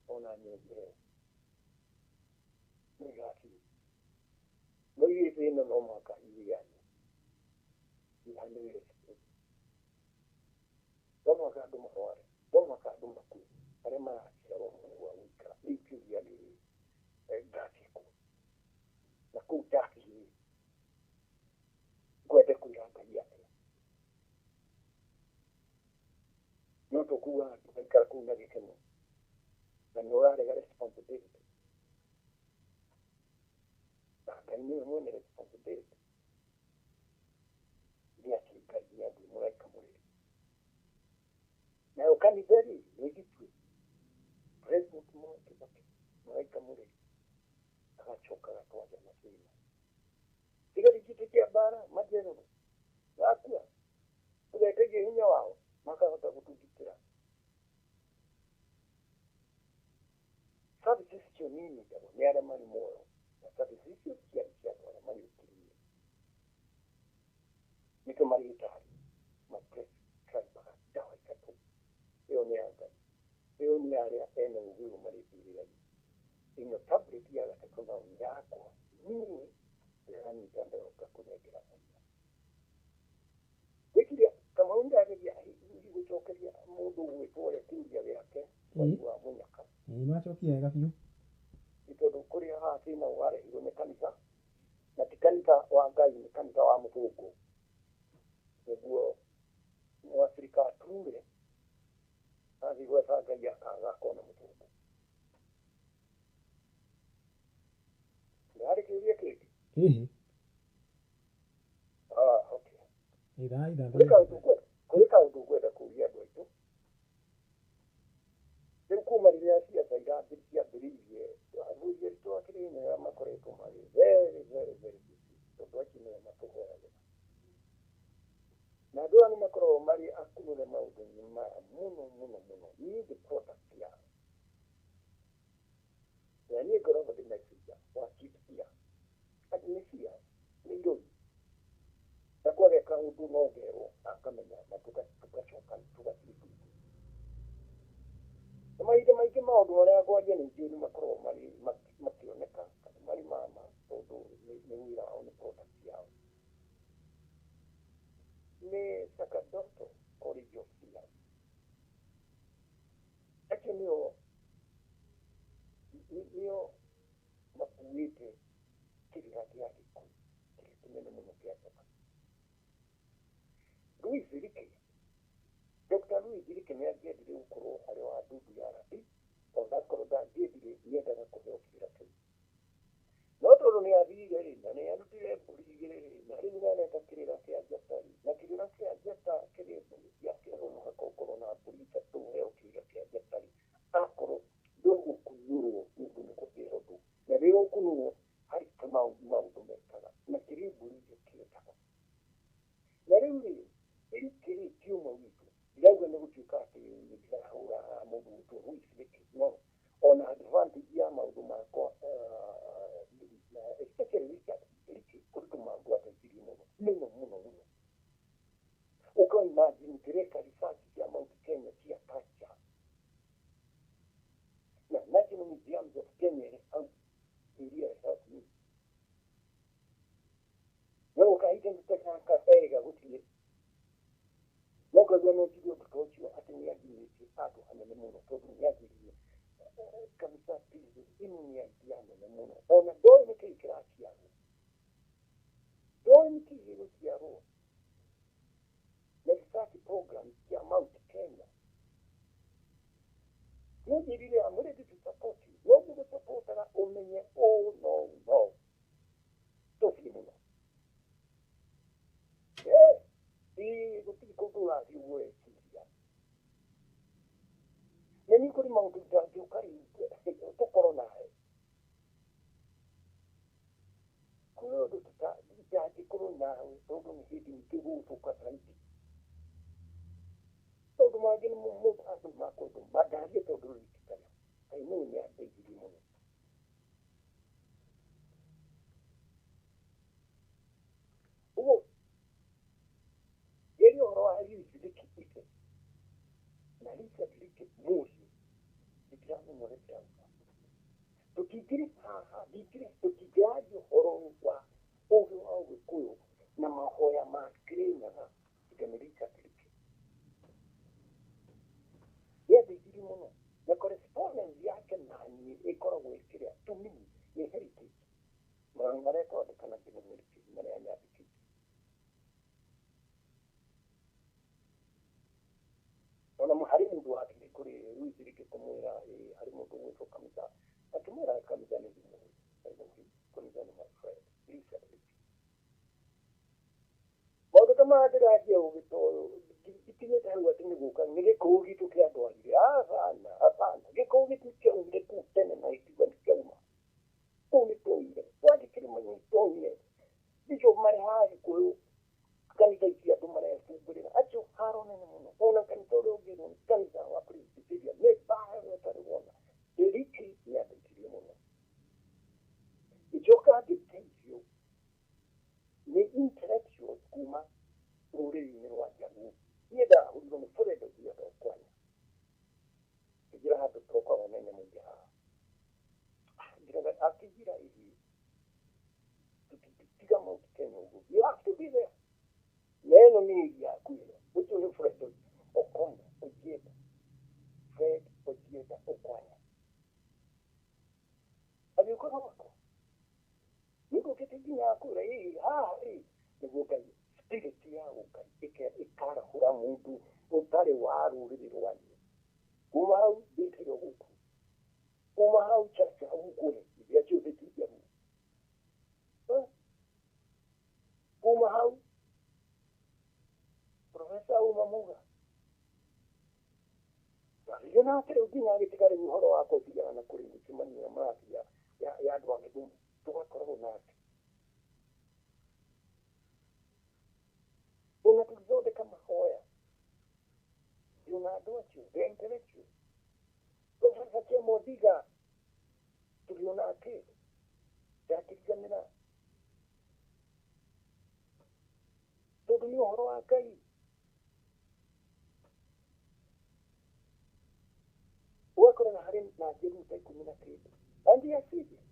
ona nyũmba ĩyo nĩ ĩgathiĩ. No ithuĩ thĩ ĩno no mũhaka iriane ihanĩrĩre no mũhaka andũ marware, no mũhaka andũ makue arĩa maraciarwo mone gwa gũikara. Rĩu kĩũria nĩ ngathiĩ kũ na kũu ndathiĩ ngwende kwĩra Ngai atĩa? No tũkuga tũgaikara kũu na gĩkeno na nĩ ũrarega responsibility na Ngai nĩwe mwene responsibility. Nĩ atĩ Ngai nĩ andũ mũraika mũreri nayo kanitha rĩ nĩ gĩtue President Mwai Kibaki mũraika mũreri agacoka agatwaria mathĩna tigari gĩtĩ kĩa mbara majerũrũ gakua tũgetegie hinya wao makahota gũtũgitĩra. Services icio nini njagwo nĩ arĩa marĩ muoyo na services icio ciarĩ cia andũ arĩa marĩ ũkiri-inĩ nĩkĩo marĩgĩtarĩ maprescribaga ndawa ithatũ. Ĩyo nĩ ya Ngai, ĩyo nĩ ya arĩa ene ũgĩ ũyũ marĩ mbĩrĩra-inĩ. Ĩno tablet ya gatatũ nayo nĩ yakwa niĩ ndĩranyita ndoka kũnengera kanitha. Gwĩciria Kamau ndageria hihi gũcokeria mũndũ ũgwĩtwo ũrĩa kĩũria gĩake wa mũnyaka. Ĩĩ nĩwacokia wega biũ. Nĩ tondũ kũrĩa haha thĩna warehirwo nĩ kanitha na ti kanitha wa Ngai nĩ kanitha wa mũthũngũ nĩguo mũabirika ature athiĩ gwetha Ngai akaga akona mũthũngũ. Ndarĩ kĩũria kĩngĩ? Ĩhĩ. Ah, okay. Ĩ thaa Kũrĩ ithathatũ. kaũndũ ngwenda kũrĩ kaũndũ ngwenda kũũria andũ aitũ. Rĩu kuma rĩrĩa ciaca ciambĩrĩirie athuri aitũ a Kĩrĩnyaga makoretwo marĩ very very very busy tondũ acio nĩo matũhoyagĩra. Na andũ aya nĩ makoragwo marĩ akunũre maũndũ-inĩ maya mũno mũno mũno. Niĩ ndĩ product yao. Na niĩ ngoragwo ndĩ messenger wa chief fear. Atĩ nĩ fear, nĩ irũi. Na kwa ageka ũndũ no ngerwo akamenya na tũgacoka tũgathiĩ. Na mahinda maingĩ maũndũ marĩa ngwaria ningĩ nĩ makoragwo marĩ makĩoneka kana marĩ mama tondũ nĩ wĩra wao, nĩ product yao. Nĩ Sacerdotal College of Healers. Acio nĩo makuĩte kĩrĩra kĩa Gĩkũyũ kĩrĩa kĩnene mũno kĩa njata. Louis Leakey, Dr. Louis Leakey nĩ angĩendire gũkorwo arĩ wa ndundu ya rabi, onakorwo ndangĩendire nĩendaga kũheo kĩrĩra kĩu. No tondũ nĩ athire rĩ, na nĩ arutire mbũri igĩrĩ rĩ, na rĩu nĩ areka kĩrĩra kĩa njata rĩ, na kĩrĩra kĩa njata kĩrĩa gĩakĩrwo mũhaka ũkorwo na mbũri ithatũ ũheo kĩrĩra kĩa njata rĩ, akorwo ndũgũkunũrwo nĩ ũndũ nĩ kũheo ũndũ. Na rĩrĩa ũkunũrwo harĩ maũndũ mekaga, na kĩrĩ mbũri icio kĩendaga. Na rĩu rĩ, Leakey rĩ ti ũmwe witũ. Ndirauga nĩ gũtuĩka atĩ nĩ ndĩrahũra mũndũ gwĩtwo Louis Leakey, no ona advantage ya maũndũ makwa, especially Richard Leakey, kũrĩ tũmaũndũ ateithirie mũno mũno mũno mũno. Ũka imagine ndĩreka research cia Mount Kenya cia culture na National Museums of Kenya ĩrĩ hau, it really helped me. No ũkahinda gaka wega gũtirĩ no ngaigua no njigue ũndũ ta ũcio atĩ nĩ anginyĩtie handũ hanene mũno tondũ nĩ anjĩrire kanitha please, ĩno nĩ idea nene mũno. Ona ndoĩ nĩkĩĩ kĩraciarwo, ndoĩ nĩkĩĩ gĩgũciarwo na research program cia Mount Kenya. Nĩnjĩrire I'm ready to support you, no ngũgũsupportaga ũmenye oh no no tũthiĩ mũno. Gũtirĩ kũndũ ũrathiĩ ũguo ũreciria. Na niĩ kũrĩ maũndũ ndangĩũka rĩu tũkorwo nawe. Kũrĩ ũndũ ndangĩkorwo nawe tondũ nĩ hĩndĩ ingĩgũthũka zaidi. Tondũ mangĩ nĩ mũndũ andũ makũndũ mandarie tondũ rĩu itikana. Ngai nĩwe nĩ andeithirie mũno. Ũguo rĩrĩa ũhoro wa Louis Leakey ithe na Richard Leakey mũriũ ndĩramenya ũrĩa ndĩrauga. Tũtingĩrĩ haha, tũtingĩaria ũhoro wa ũgĩ wa Ũgĩkũyũ na mahoya ma Kĩrĩnyaga tiga nĩ Richard Leakey. Nĩ andeithirie mũno na correspondence yake na niĩ ĩkoragwo ĩkĩrĩa to me nĩ heritage. Maũndũ marĩa twandĩka na kĩndũ marĩa nyandĩkĩte. Ona harĩ mũndũ wathire kũrĩ Louis Leakey kũmwĩra harĩ mũndũ ũgwĩtwo kanitha, akĩmwĩra kanitha nĩ ndimũĩ, I know him, kanitha nĩ my friend, Richard Leakey. Maũndũ ta maya ndĩranjia ũgĩ ta ũyũ ikinyĩte hau atĩ nĩ gũka nĩ gĩkũyũ gitũ kĩandwarire. Hapana, hapana, gĩkũyũ gitũ kĩaumire kũu tene na gĩkiuga nĩ kĩauma. Kũu nĩ twaumire, twathiĩ kĩrĩma-inĩ twaumire. Bishop marĩ haha Gĩkũyũ kanitha ici andũ marebungũrĩra acio haro nene mũno. Ona kanitha ũrĩa ũngĩrwo nĩ kanitha wa Presbyterian nĩ mbara ũtarĩ wona. Leakey nĩ andeithirie mũno. Ngĩcoka ngĩteithio nĩ intellectuals kuma rũrĩrĩ-inĩ rwa Jaluo. Niĩ ndahũrirwo nĩ Fred Otieno Okwanya. Ngĩnjĩra handũ tũkoragwo na nyamũ ingĩ haha. Ngĩraga akĩnjĩra ithuĩ tũtingĩtiga Mount Kenya ũguo. You have to be there. Na ĩno nĩ area yaku ĩno. Ũcio nĩ Fred Okonya Ojienda. Fred Ojienda Okwanya. Agĩũka gwakwa. Nĩngũkĩte nginya akwĩra ĩ haha ĩ nĩguo Ngai spirit ya Ngai ĩkarahũra mũndũ ũtarĩ wa rũrĩrĩ rwanyu. Kuma hau ndĩkĩrwo gũkũ. Kuma hau chacha hau kũrĩ iria ciothe ti njaruo. Kuma hau Profesa Uma Muga. Twaririe nake rĩu nginya agĩtiga rĩu ũhoro wa kũthiaga na kũrĩ mĩcemanio ya marathi ya andũ a gĩthumo tũgakoragwo nake. Ona tũgĩthondeka mahoya na andũ acio the intellectuals. Profesa Chemo Odinga tũrĩ onake ndakĩriganĩra tondũ Nĩ ũhoro wa Ngai. Ũgakora na harĩ na njeru ta ikũmi na kĩndũ. And they are serious.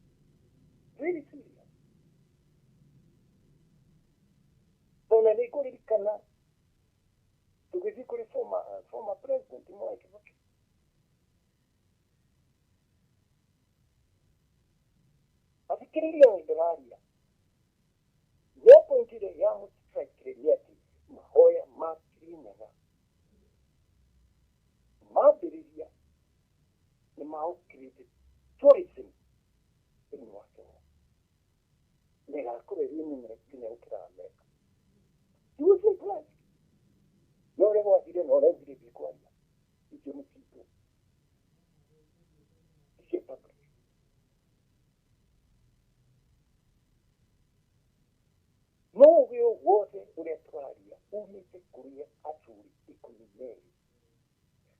Very serious. Ona nĩ ngũririkana tũgĩthiĩ kũrĩ former president Mwai Kibaki. Athikĩrĩria we ndĩraria. No point ĩrĩa yamũstrikire nĩ atĩ mahoya ma Kirinyaga mambĩrĩria nĩ maũkĩrĩte tourism thĩinĩ wa Kenya. Na ĩgakorwo ĩrĩ nene nginya gũkĩra Amerika. He was impressed. No ũrĩa gwathire na ũrĩa thire ndikwaria. Icio nĩ citũ. Icio public. No ũgĩ wothe ũrĩa tũraria umĩte kũrĩ athuri 12.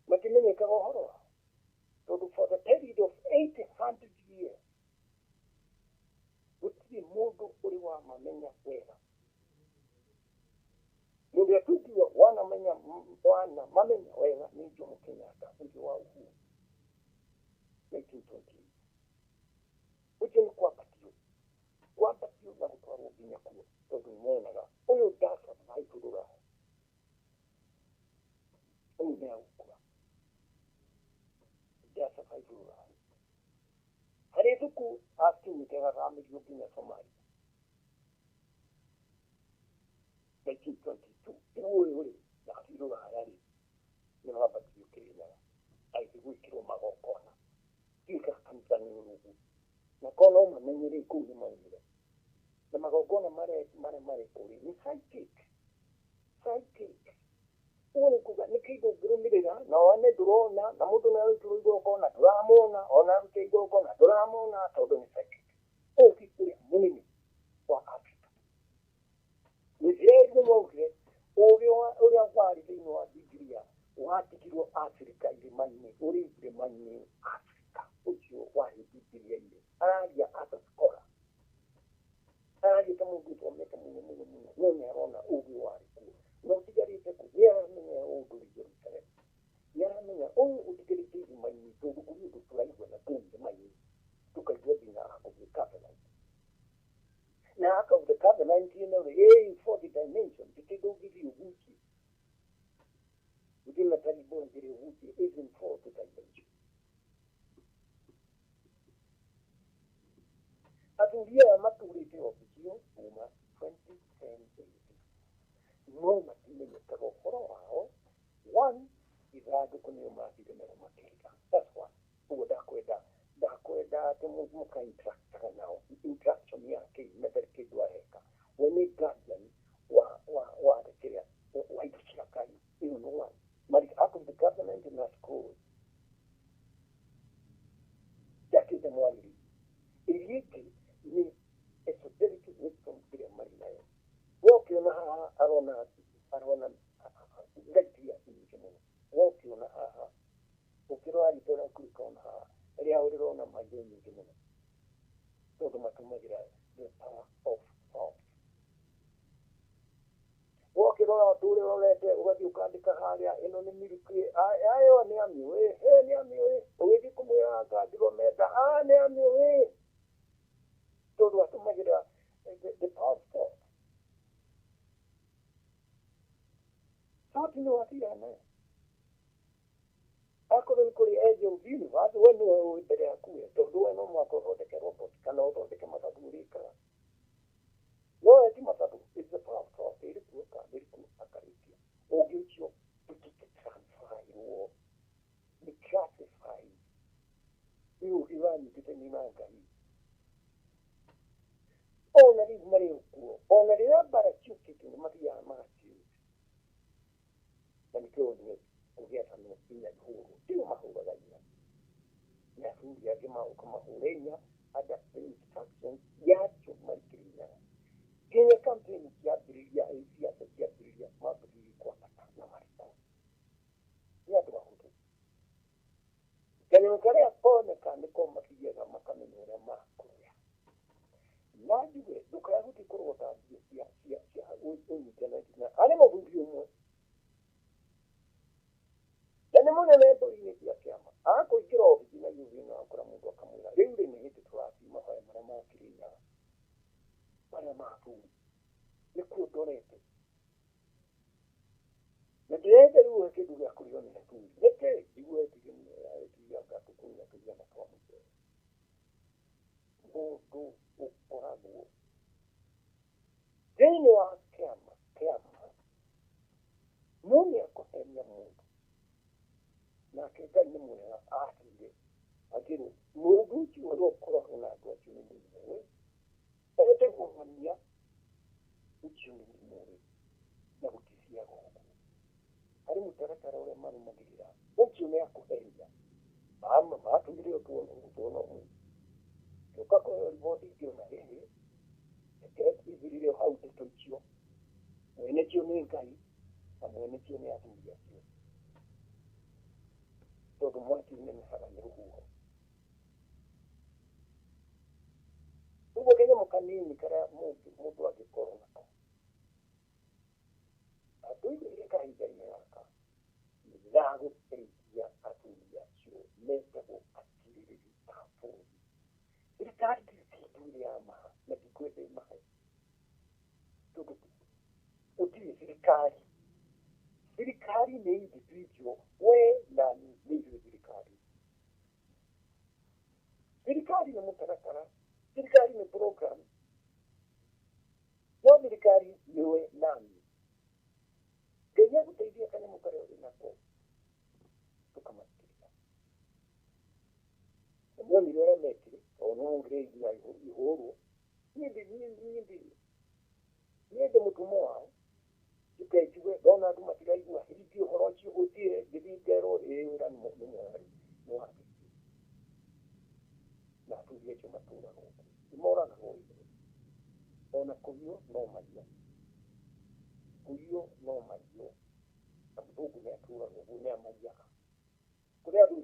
Matimenyekaga ũhoro wao. Tondũ for the period of 800 years gũtirĩ mũndũ ũrĩ wamamenya wega. Mũndũ ũrĩa tungiuga wanamamenya wega nĩ Jomo Kenyatta ũcio wa Uhuru 1928. Ũcio nĩ kwambatio na gũtwarwo nginya kuo tondũ nĩmonaga ũyũ ndasurvive rũraya, ũyũ nĩ agũkua, ndasurvive rũraya. Harĩ thuku akinyĩte agathamĩrio nginya Somalia 1922. Rĩu ũyũ rĩ ndathiĩ rũraya rĩ nĩ wambatio Kĩrĩnyaga agĩthiĩ gwĩkĩrwo magongona tuĩka kanitha nĩ ũrũgu na korwo no mamenye rĩ kũu nĩ maumire na magongona marĩa marĩ kũrĩ nĩ psychic. Ũguo nĩ kuga nĩ kĩndũ ũngĩrũmĩrĩra na one ndũrona na mũndũ nĩ arutĩrwo igongona ndũramwona ona arutĩrwo igongona ndũramwona tondũ nĩ psychic. Ũũgĩ ũrĩa mũnene wa Afrika. Isiraeli nĩ maugire ũũgĩ ũrĩa warĩ thĩinĩ wa Bibilia watigirwo Afrika irĩma-inĩ ũrĩ irĩma-inĩ Afrika ũcio warĩ Bibilia-inĩ. Araria as a scholar. Araria ta mũndũ ũthomete mũno mũno mũno no nĩ arona ũũgĩ warĩ kuo na ũtigarĩte kũ nĩ aramenya ũndũ Jerusalem. Nĩ aramenya ũyũ ũtigarĩte irĩma-inĩ tondũ kũrĩ ũndũ tũraigua na kũu irĩma-inĩ tũkaigua nginya Ark of the Covenant. Na Ark of the Covenant ĩno rĩ ĩ fourth dimension ti kĩndũ ũngĩthiĩ ũgucie. Gũtirĩ na tangible njĩra ũgucie is in fourth dimension. Athuri aya matũrĩte obicio kuma 2010 no matimenyekaga ũhoro wao. One, ithandũkũ nĩo mathire nao makĩiga. That's one. Ũguo ndakwenda atĩ mũka interactaga nao. Interaction yake na kĩndũ areka. We nĩ guardian wa kĩrĩa wa indo cia Ngai. Ĩyo nĩ one. Marĩ Ark of the Covenant na scrolls. Ciakĩte mwarĩrie. Ĩrĩa ĩngĩ nĩ esoteric wisdom ĩrĩa marĩ nayo. We ũkĩona haha arona ngaitia nyingĩ mũno. We ũkĩona haha ũkĩrora ritho rĩaku rĩkona haha rĩao rĩrona maitho nyingĩ mũno tondũ matũmagĩra the power of thought. We ũkĩrora ũndũ ũrĩa ũrorete ũgathiĩ ũkandĩka harĩa ĩno nĩ milky ayo nĩ amĩũĩ nĩ amĩũĩ ũgĩthiĩ kũmwĩra anga Andromeda nĩ amĩũĩ tondũ atũmagĩra the power of thought. Thought nĩ wathiaga nayo. Akorwo nĩ kũrĩ edge of universe we nĩwe ũĩ mbere yaku we tondũ we no mũhaka ũthondeke robot kana ũthondeke mathabu ũrĩkaga. No we ti mathabu, it's the power of thought ĩrĩ kuo kana ĩrĩ kuo akarĩkia. Ũngĩ ũcio ndũngĩtransferirwo nĩ classified. Nĩ ũgĩ wanyitĩte nĩ na Ngai. Ona rĩu marĩ kuo ona rĩrĩa mbara ciũkĩte nĩ mathiaga magaciũria. Na nĩkĩo nĩ kũgĩathanwo nginya ihũrwo tio mahũraga inya nĩ athuri angĩ magoka mahũre inya under the instructions yacio marĩ Kĩrĩnyaga. Nginya campaign ciambĩrĩria ciaca ciambĩrĩria mambĩrĩria kwambata na marĩ kuo. Nĩ andũ ahũthũ. Kanyamũ karĩa koneka nĩko mathiaga makamenya ũrĩa makũrĩa. Na njuge ndũkae gũthiĩ kũrogota mbia cia ũnyitanĩri na harĩ mũthuri ũmwe na nĩ mũnene mbũri-inĩ cia kĩama akũingĩra obici na ithuĩ na akora mũndũ akamwĩra rĩu rĩ nĩ hĩndĩ tũrathiĩ mahoya marĩa ma Kĩrĩnyaga marĩa ma athuri nĩkuo ndorete na ndĩrenda rĩu he kĩndũ gĩa kũrĩo nĩ athuri nĩkĩ njigue etirie anga tũkũnyua tũigana twa mũcere mũndũ ũkoragwo thĩinĩ wa kĩama kĩama no nĩ akũhenia mũndũ nake Ngai nĩ mwega athire akĩrwo mũndũ ũcio ũrĩa ũkoragwo na andũ acio nĩ mũimewe etagwo ng'ania ũcio nĩ mũũĩ na gũtithiaga ũguo harĩ mũtaratara ũrĩa marũmagĩrĩra ũcio nĩ akũhenia matũmire tuona ũmũthĩ ngĩũka kũheo riboti ngĩona hĩhĩ reke ithirire hau ndeto icio mwene cio nĩ Ngai na mwene cio nĩ athuri acio tondũ mwaki ũnenehaga nĩ rũhuho ũguo kanyamũ kanini karĩa mũndũ angĩkorwo nako atũigĩire kahinda-inĩ gaka nĩ gagũteithia athuri acio metagwo atirĩrĩri a bũrũri. Thirikari ndĩrĩ kĩndũ ĩrĩ yamaha na ndikwenda ĩmahe tondũ gũtirĩ thirikari. Thirikari nĩ individual, we na niĩ nĩ ithuĩ thirikari. Thirikari nĩ mũtaratara, thirikari nĩ program, no thirikari nĩwe na niĩ. Ngai agũteithia kanyamũ karĩa ũrĩ nako tũkamatigĩrĩra. Na muonire ũrĩa mekire tondũ no ngire nginya ihũrwo. Niĩ ndĩ mũtũmwo wao njuke njuge ndona andũ matiraigua hingie ũhoro ũcio gũtirĩ ngĩthiĩ ngerwo ĩĩ wĩra nĩ mwega nĩ wambĩtie. Na athuri acio matũraga ũguo nĩ moragagwo ithuĩ ona kũiywo no maiywo kũiywo no maiywo na mũthũngũ nĩ atũraga ũguo nĩ amaiyaga. Kũrĩ athuri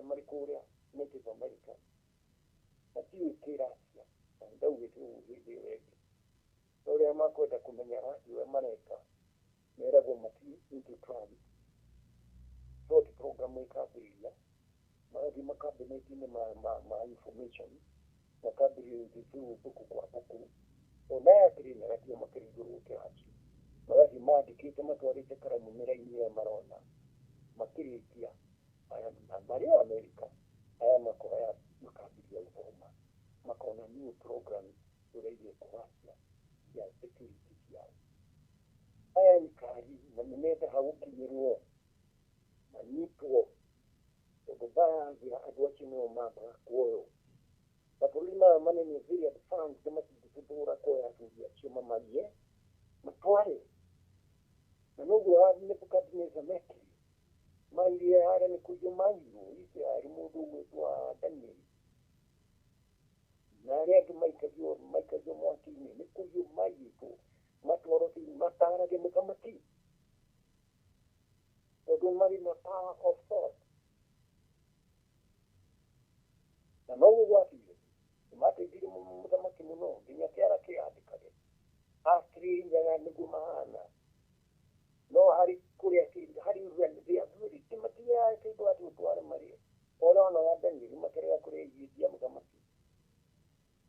marĩ kũrĩa Native America matiũĩ kĩracia na ndaugĩte ũguo hĩndĩ ĩyo ĩngĩ no rĩrĩa makwenda kũmenya racia ũrĩa mareka meragwo mathiĩ into tribe short program ĩkambĩrĩria magathiĩ makabineti-inĩ ma information makambĩrĩria gũthiĩ mbuku kwa mbuku ona aya Kĩrĩnyaga tio makĩrĩ igũrũ gũkĩra acio magathiĩ mandĩkĩte matwarĩte karamu mĩraini ĩrĩa marona makĩrĩkia aya marĩ o Amerika aya makoya makambĩrĩria gũthoma makona new program ũrĩa ithuĩ kũracia cia security ciao. Aya nĩ kari na nĩ mendaga gũkinyĩrwo manyitwo tondũ mbara andũ acio nĩo mambaga kuoywo. Mabũrũri maya manene very advanced matingĩtũra kuoya athuri acio mamaiye matware na noguo Nebukadneza mekire maire harĩa nĩ kũiywo maiyirwo icio harĩ mũndũ ũgwĩtwo Danieli na arĩa angĩ maikagio mwaki-inĩ nĩ kũiywo maiyĩtwo matwarwo thĩinĩ matarage mũthamaki tondũ marĩ na power of thought. Na noguo gwathire nĩ mateithirie mũthamaki mũno nginya kĩara kĩandĩkage akĩrĩnyaga nĩguo mahana no harĩ kũrĩa harĩ athuri matiaga kĩndũ atĩ ũtware marĩe ona ona wa Danieli makĩrega kũrĩa irio cia mũthamaki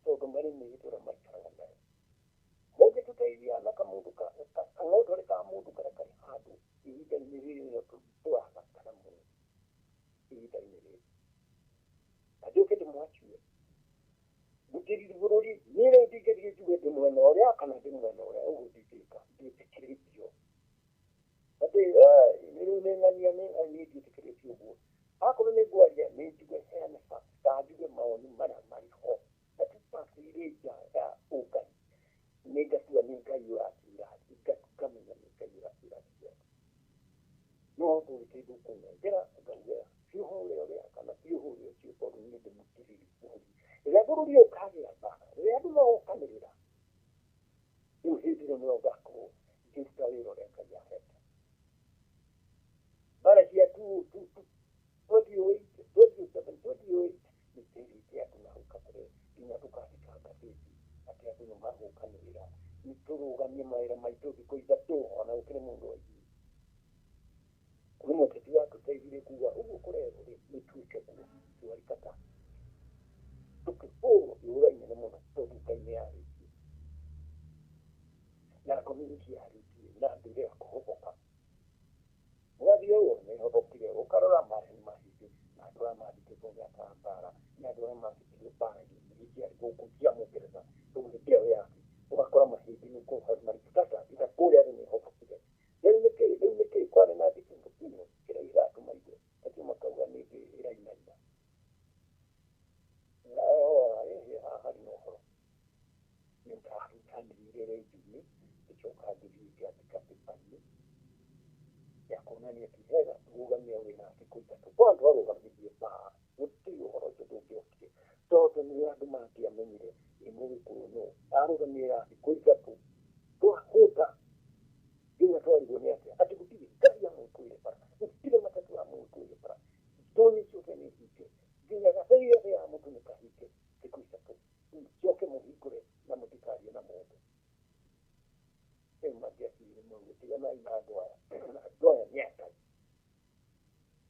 tondũ marĩ mĩhĩtwo ĩrĩa maikaraga nayo. Mũngĩtũteithia na kamũndũ kang'ondore ka mũndũ karĩa karĩ handũ ihinda-inĩ rĩrĩ nĩrĩo tũrabatara mũno ihinda-inĩ rĩrĩ. Na njũke ndĩmwakie mũtiriri bũrũri niĩ rĩu ndingĩthiĩ njuge ndĩ mwena ũrĩa kana ndĩ mwena ũrĩa ũguo ndingĩka ndiĩtĩkĩrĩtio atĩ rĩu nĩ ng'ania nĩ niĩ ndiĩtĩkĩrĩtio ũguo akorwo nĩ ngwaria nĩ njuge heane facts kana njuge mawoni marĩa marĩ ho na ti facts irĩ nja ya ũngai nĩ ngatua nĩ Ngai ũratwĩra ngamenya nĩ Ngai ũratwĩra no ndũrĩ kĩndũ ũkũnengera ngauga ti ũhũre ũrĩa kana ti ũhũre ũcio tondũ niĩ ndĩ mũtiriri bũrũri. Rĩrĩa bũrũri ũkagĩa mbara rĩrĩa andũ magokanĩrĩra rĩu hĩndĩ ĩyo nĩyo ngakorwo ngĩruta wĩra ũrĩa Ngai ahete. Mbara cia 2008 2007 2008 nĩ ciairĩte andũ na hau kabere nginya tũkandĩka ngathĩti atĩ Nĩ tũrũgamie mawĩra maitũ thikũ ithatũ ona gũkĩrĩ mũndũ waiguire. Kwĩ mũteti watũteithirie kuga ũguo kũrerwo rĩ nĩ tuĩke guo twarikata. Tũkĩhũrwo ihũra inene mũno tondũ Ngai nĩ arĩtie. Na community yarĩtie na ndũire ya kũhoboka. Ũgathiĩ ũguo nĩ ĩhobokire ũkarora marĩ mahĩndĩ na andũ arĩa mathikĩtwo mĩaka ya mbara na andũ arĩa mathikirwo mbara-inĩ iria ciarĩ gũkũ cia mũngeretha rĩu nĩ kĩo yake ũgakora mahĩndĩ nĩ marikata nginya kũrĩa thĩ nĩ ĩhobokire. Rĩu nĩkĩ rĩu nĩkĩ kwarĩ na thikingo kino kĩrĩa iratũma igue acio makauga nĩ thĩ ĩrainaina. Ĩhĩ haha harĩ na ũhoro. Nĩ ndarutanĩire rĩndiũ-inĩ ngĩcoka ngĩthiĩ ngĩandĩka paper-inĩ ya kuonania ti wega kũrũgamia wĩra thikũ ithatũ. Kwa twarũgamirie mbara gũtirĩ ũhoro ũcio ndũngĩokire tondũ nĩ andũ mangĩamenyire ĩ mũgĩkũyũ nũ arũgamia wĩra thikũ ithatũ twahũta nginya twarigwo nĩ atĩa atĩ gũtirĩ ngari ya mũgĩkũyũ ĩrĩ bara gũtirĩ matatũ ya mũgĩkũyũ ĩrĩ bara ndonyi ciothe nĩ hinge nginya gatheri yothe ya mũtu nĩ kahinge thikũ ithatũ mũcoke mũhingũre na mũtikarie na mũndũ. Rĩu mangĩakinyire mauge tiganai na andũ aya andũ aya nĩ akai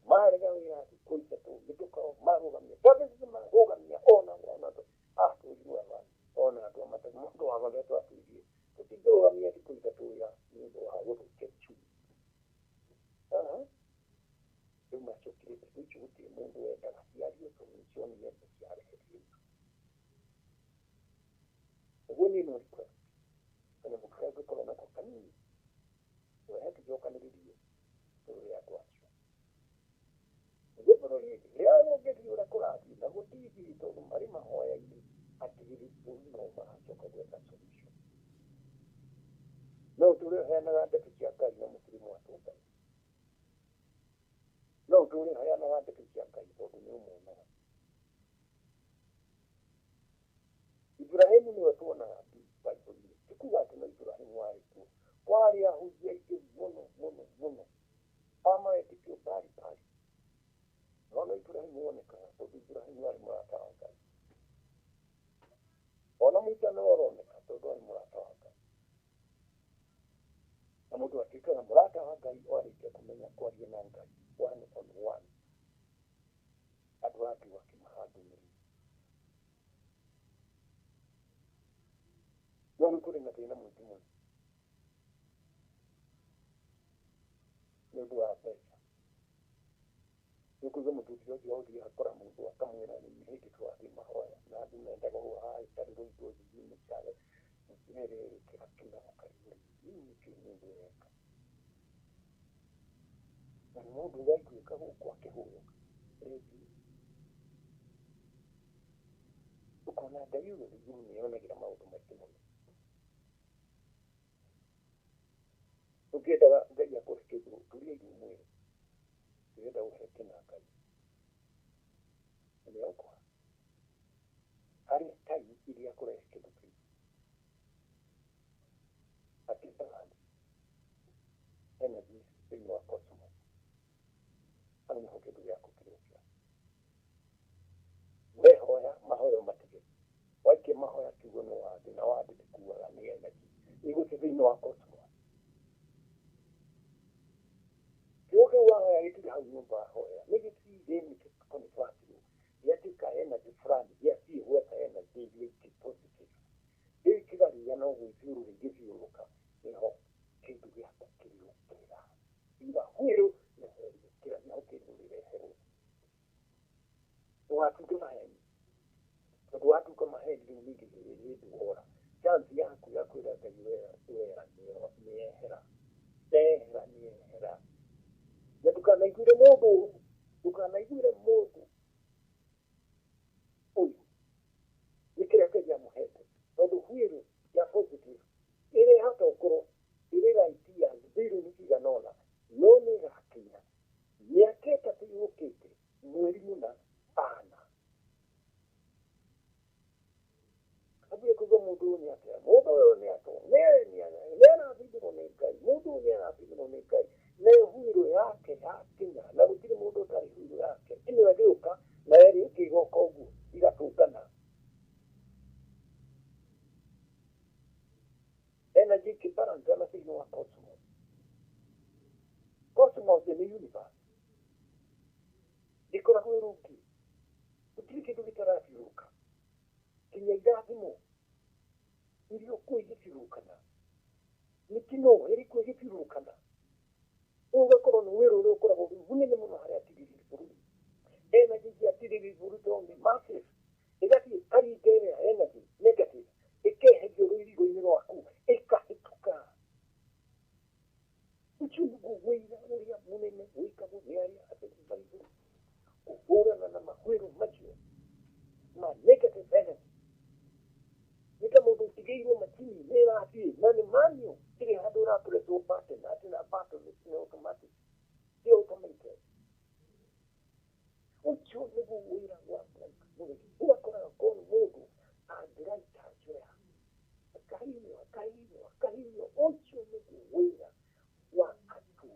marega wĩra thikũ ithatũ nĩtũkorwo marũgamia services marũgamia ona ona atwĩrirwo ona andũ a matatũ mũndũ wa matatũ atwĩrire tũtingĩrũgamia thikũ ithatũ wĩra nĩ ũndũ wa gũthũkia uchumi. Rĩu macokire thikũ icio gũtirĩ mũndũ wendaga ciario tondũ nĩcionire ciarehe thĩna. Ũguo niĩ no request kanyamũ karĩa ũngĩkorwo nako kanini wehe tũcokanĩrĩrie tũrore andũ acio. Nĩguo bũrũri rĩrĩa ũngĩthiĩ ũrĩa kũrathiĩ na gũtithiĩ tondũ marĩ mahoya-inĩ atĩrĩrĩ bũrũri no maracoka gwetha solution. No ũtũre ũheanaga ndeto cia Ngai na mũtirĩ mwatũngana. No ũtũre ũheanaga ndeto cia Ngai tondũ nĩ ũmuonaga. Iburahĩmu nĩwe tuonaga Bible-inĩ. Ti kuga atĩ no Iburahĩmu warĩ kuo. Kwarĩ ahunjia aingĩ mũno mũno mũno a mawĩtĩkio mbalimbali. No no Iburahĩmu wonekaga tondũ Iburahĩmu arĩ mũrata wa Ngai. Ona Musa nĩwe ũroneka tondũ arĩ mũrata wa Ngai. Na mũndũ atuĩkaga mũrata wa Ngai warĩkia kũmenya kwaria na Ngai one on one. Andũ angĩ ũgakĩmaha ndũmĩrĩri. No nĩ kũrĩ na thĩna mũingĩ mũno nĩ ũndũ wa mbeca. Nĩ ũkũigua mũthuri ũcio ũthiĩ akora mũndũ akamwĩra nĩ hĩndĩ tũrathiĩ mahoya na andũ mendaga ũguo haha ĩtarĩ rũitũ thiĩ mũcare mũcere kĩgakĩna ũkarigwo rĩu nĩkĩ mũndũ areka. Na nĩ mũndũ ũraiguĩka gũkũ akĩhũyũka rĩngĩ ũkona Ngai ũyũ igũrũ nĩ onagĩra maũndũ maingĩ mũno. Ũngĩendaga Ngai akũhe kĩndũ turia iru mwĩrĩ ndĩrenda gũhe kĩna Ngai na nĩ egũkũha. Harĩ time iria akũrehe kĩndũ kĩu akĩbalance energies thĩinĩ wa cosmos. Hau nĩho kĩndũ gĩaku kĩrĩũkĩra. Wehoya mahoya matige. Waikia mahoya kiugo nĩ wathĩ na wathĩ ndĩkuaga nĩ energy. Ĩgũthiĩ thĩinĩ wa cosmos. Kiugo kĩu wahoya gĩtirĩ hau nyũmba wahoya. Nĩ gĩthiĩ nĩ gĩkonvertirwo gĩatuĩka energy fulani gĩathiĩ gwetha energy iria ingĩ positive. Rĩu kĩgaria no gwĩthiũrũrũka igĩthiũrũrũka nĩho kĩndũ gĩaku kĩrĩũkĩra. Iga hwĩrũ nĩho rĩũkĩra nĩho kĩndũ rĩreherwo. Ndũgatuĩke maheni. Tondũ watuĩka maheni rĩu ningĩ hĩndĩ wora. Chance yaku ya kwĩra Ngai wera nĩyehera. Ndehera nĩyehera. Na ndũkanaiguĩre mũndũ ũru. Ndũkanaiguĩre cosmos nĩ universe ndĩkoragwo ĩrũngiĩ gũtirĩ kĩndũ gĩtarathiũrũrũka kinya irathimo iria kuo igĩthiũrũrũkana mĩtino ĩrĩ kuo ĩgĩthiũrũrũkana ũgakorwo nĩ wĩra ũrĩa ũkoragwo wĩ mũnene mũno harĩa atirĩrĩri bũrũri energy cia atirĩrĩri bũrũri tondũ nĩ massive ĩgathiĩ ĩkaringa ĩrĩa energy negative ĩkeherio rũirigo-inĩ rwaku ĩkahĩtũka ũcio nĩguo wĩra ũrĩa mũnene wĩkagwo nĩ arĩa atheru marĩ igũrũ kũhũrana na mahwĩro macio ma negative energy nĩ ta mũndũ ũtigĩirwo macini nĩ ĩrathiĩ na nĩ manual ĩrĩ handũ ũrapuretwo button atĩ na button nĩ automatic ti automated ũcio nĩguo wĩra wa mũraika mũreri ũgakoraga korwo mũndũ angĩraita njoya akahinywo akahinywo akahinywo ũcio nĩguo wĩra wa ature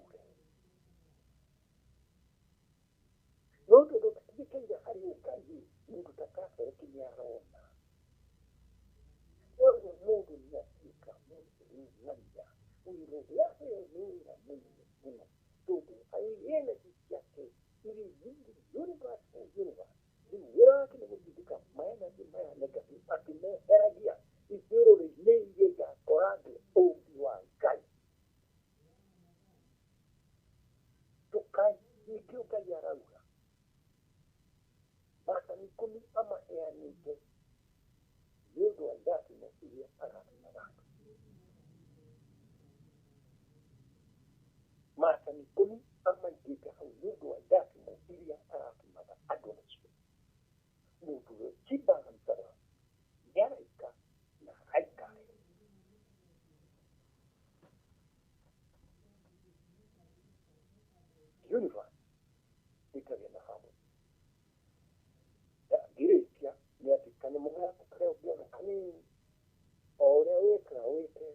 no tondũ tũtigĩkĩire harĩ Ngai mũndũ ta kabere nĩ arona koguo mũndũ nĩ atuĩka mũng'ania wĩra ũrĩa aheo nĩ wĩra mũnene mũno tondũ energy ciake irĩ nyingĩ universe o universe rĩu wĩra wake nĩ gũtindĩka maenergy maya negative akĩmeheragia ithiũrũrĩ-inĩ iria igakora thĩ ũũmbi wa Ngai nĩkĩo Ngai arauga maathani ikũmi amaheanĩte nĩ ũndũ wa irathimo iria arathimaga andũ maathani ikũmi amaigĩte hau nĩ ũndũ wa irathimo iria arathimaga andũ nacio mũndũ ũrĩa ũcibalancaga nĩ araika na araikare universe ĩkagĩa na harmony ngĩrĩkia nĩ atĩ kanyamũ gaku karĩa ũngĩona kanini o ũrĩa wĩkaga wĩke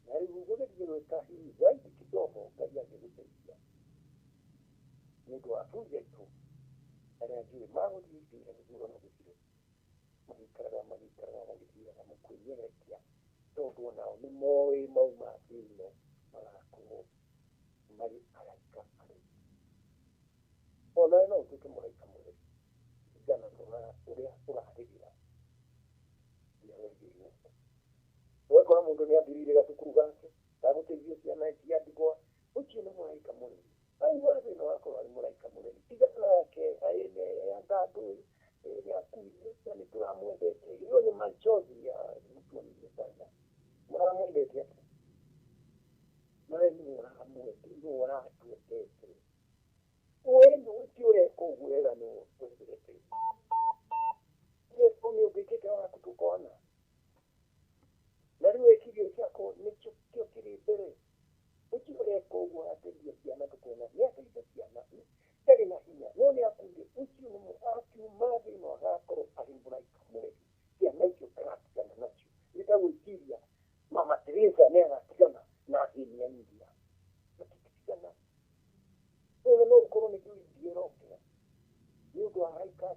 na rĩu ũgũgĩthiĩ gwĩka hihi zaidi kidogo Ngai angĩgũteithia nĩ ũndũ wa athuri aitũ arĩa njũĩ magũthiĩ nginya gĩthurano gĩthire magĩikaraga magĩikaraga magĩthiaga makwĩnyerekia tondũ onao nĩ moĩ mauma thĩ ĩno magakorwo marĩ araika areri onawe no ũtuĩke mũraika mũreri kũringana na ũrĩa ũrarĩrĩra ũrĩa wĩigĩirwo ũgakora mũndũ nĩ ambĩrĩirie gacukuru gake gagũteithia ciana cia ndigwa ũcio nĩ mũraika mũreri auma thĩ ĩno agakorwo arĩ mũraika mũreri tigana nake anga andũ nĩ akuire na nĩ tũramwendete ĩyo nĩ machozi ya mtuonirie sana mũramwendete atĩa nawe nĩ ũramwendete nĩ ũratwendete we nĩ ti ũreka ũguo wega nĩ ũtwendete nĩ ũngĩkĩte waku tũkona na rĩu ĩkigio ciako nĩkĩo kĩo kĩrĩ mbere ũcio ũreka ũguo ateithia ciana tũkona nĩ ateithia ciana ndarĩ na hinya no nĩ akuire ũcio nĩ akiuma thĩ ĩno agakorwo arĩ mũraika mũreri ciana icio ndagatigana nacio nĩ ta gwĩciria Mama Teresa nĩ agatigana na athĩni a India matingĩtigana ona no ũkorwo nĩ India ĩrokĩra nĩ ũndũ wa araika.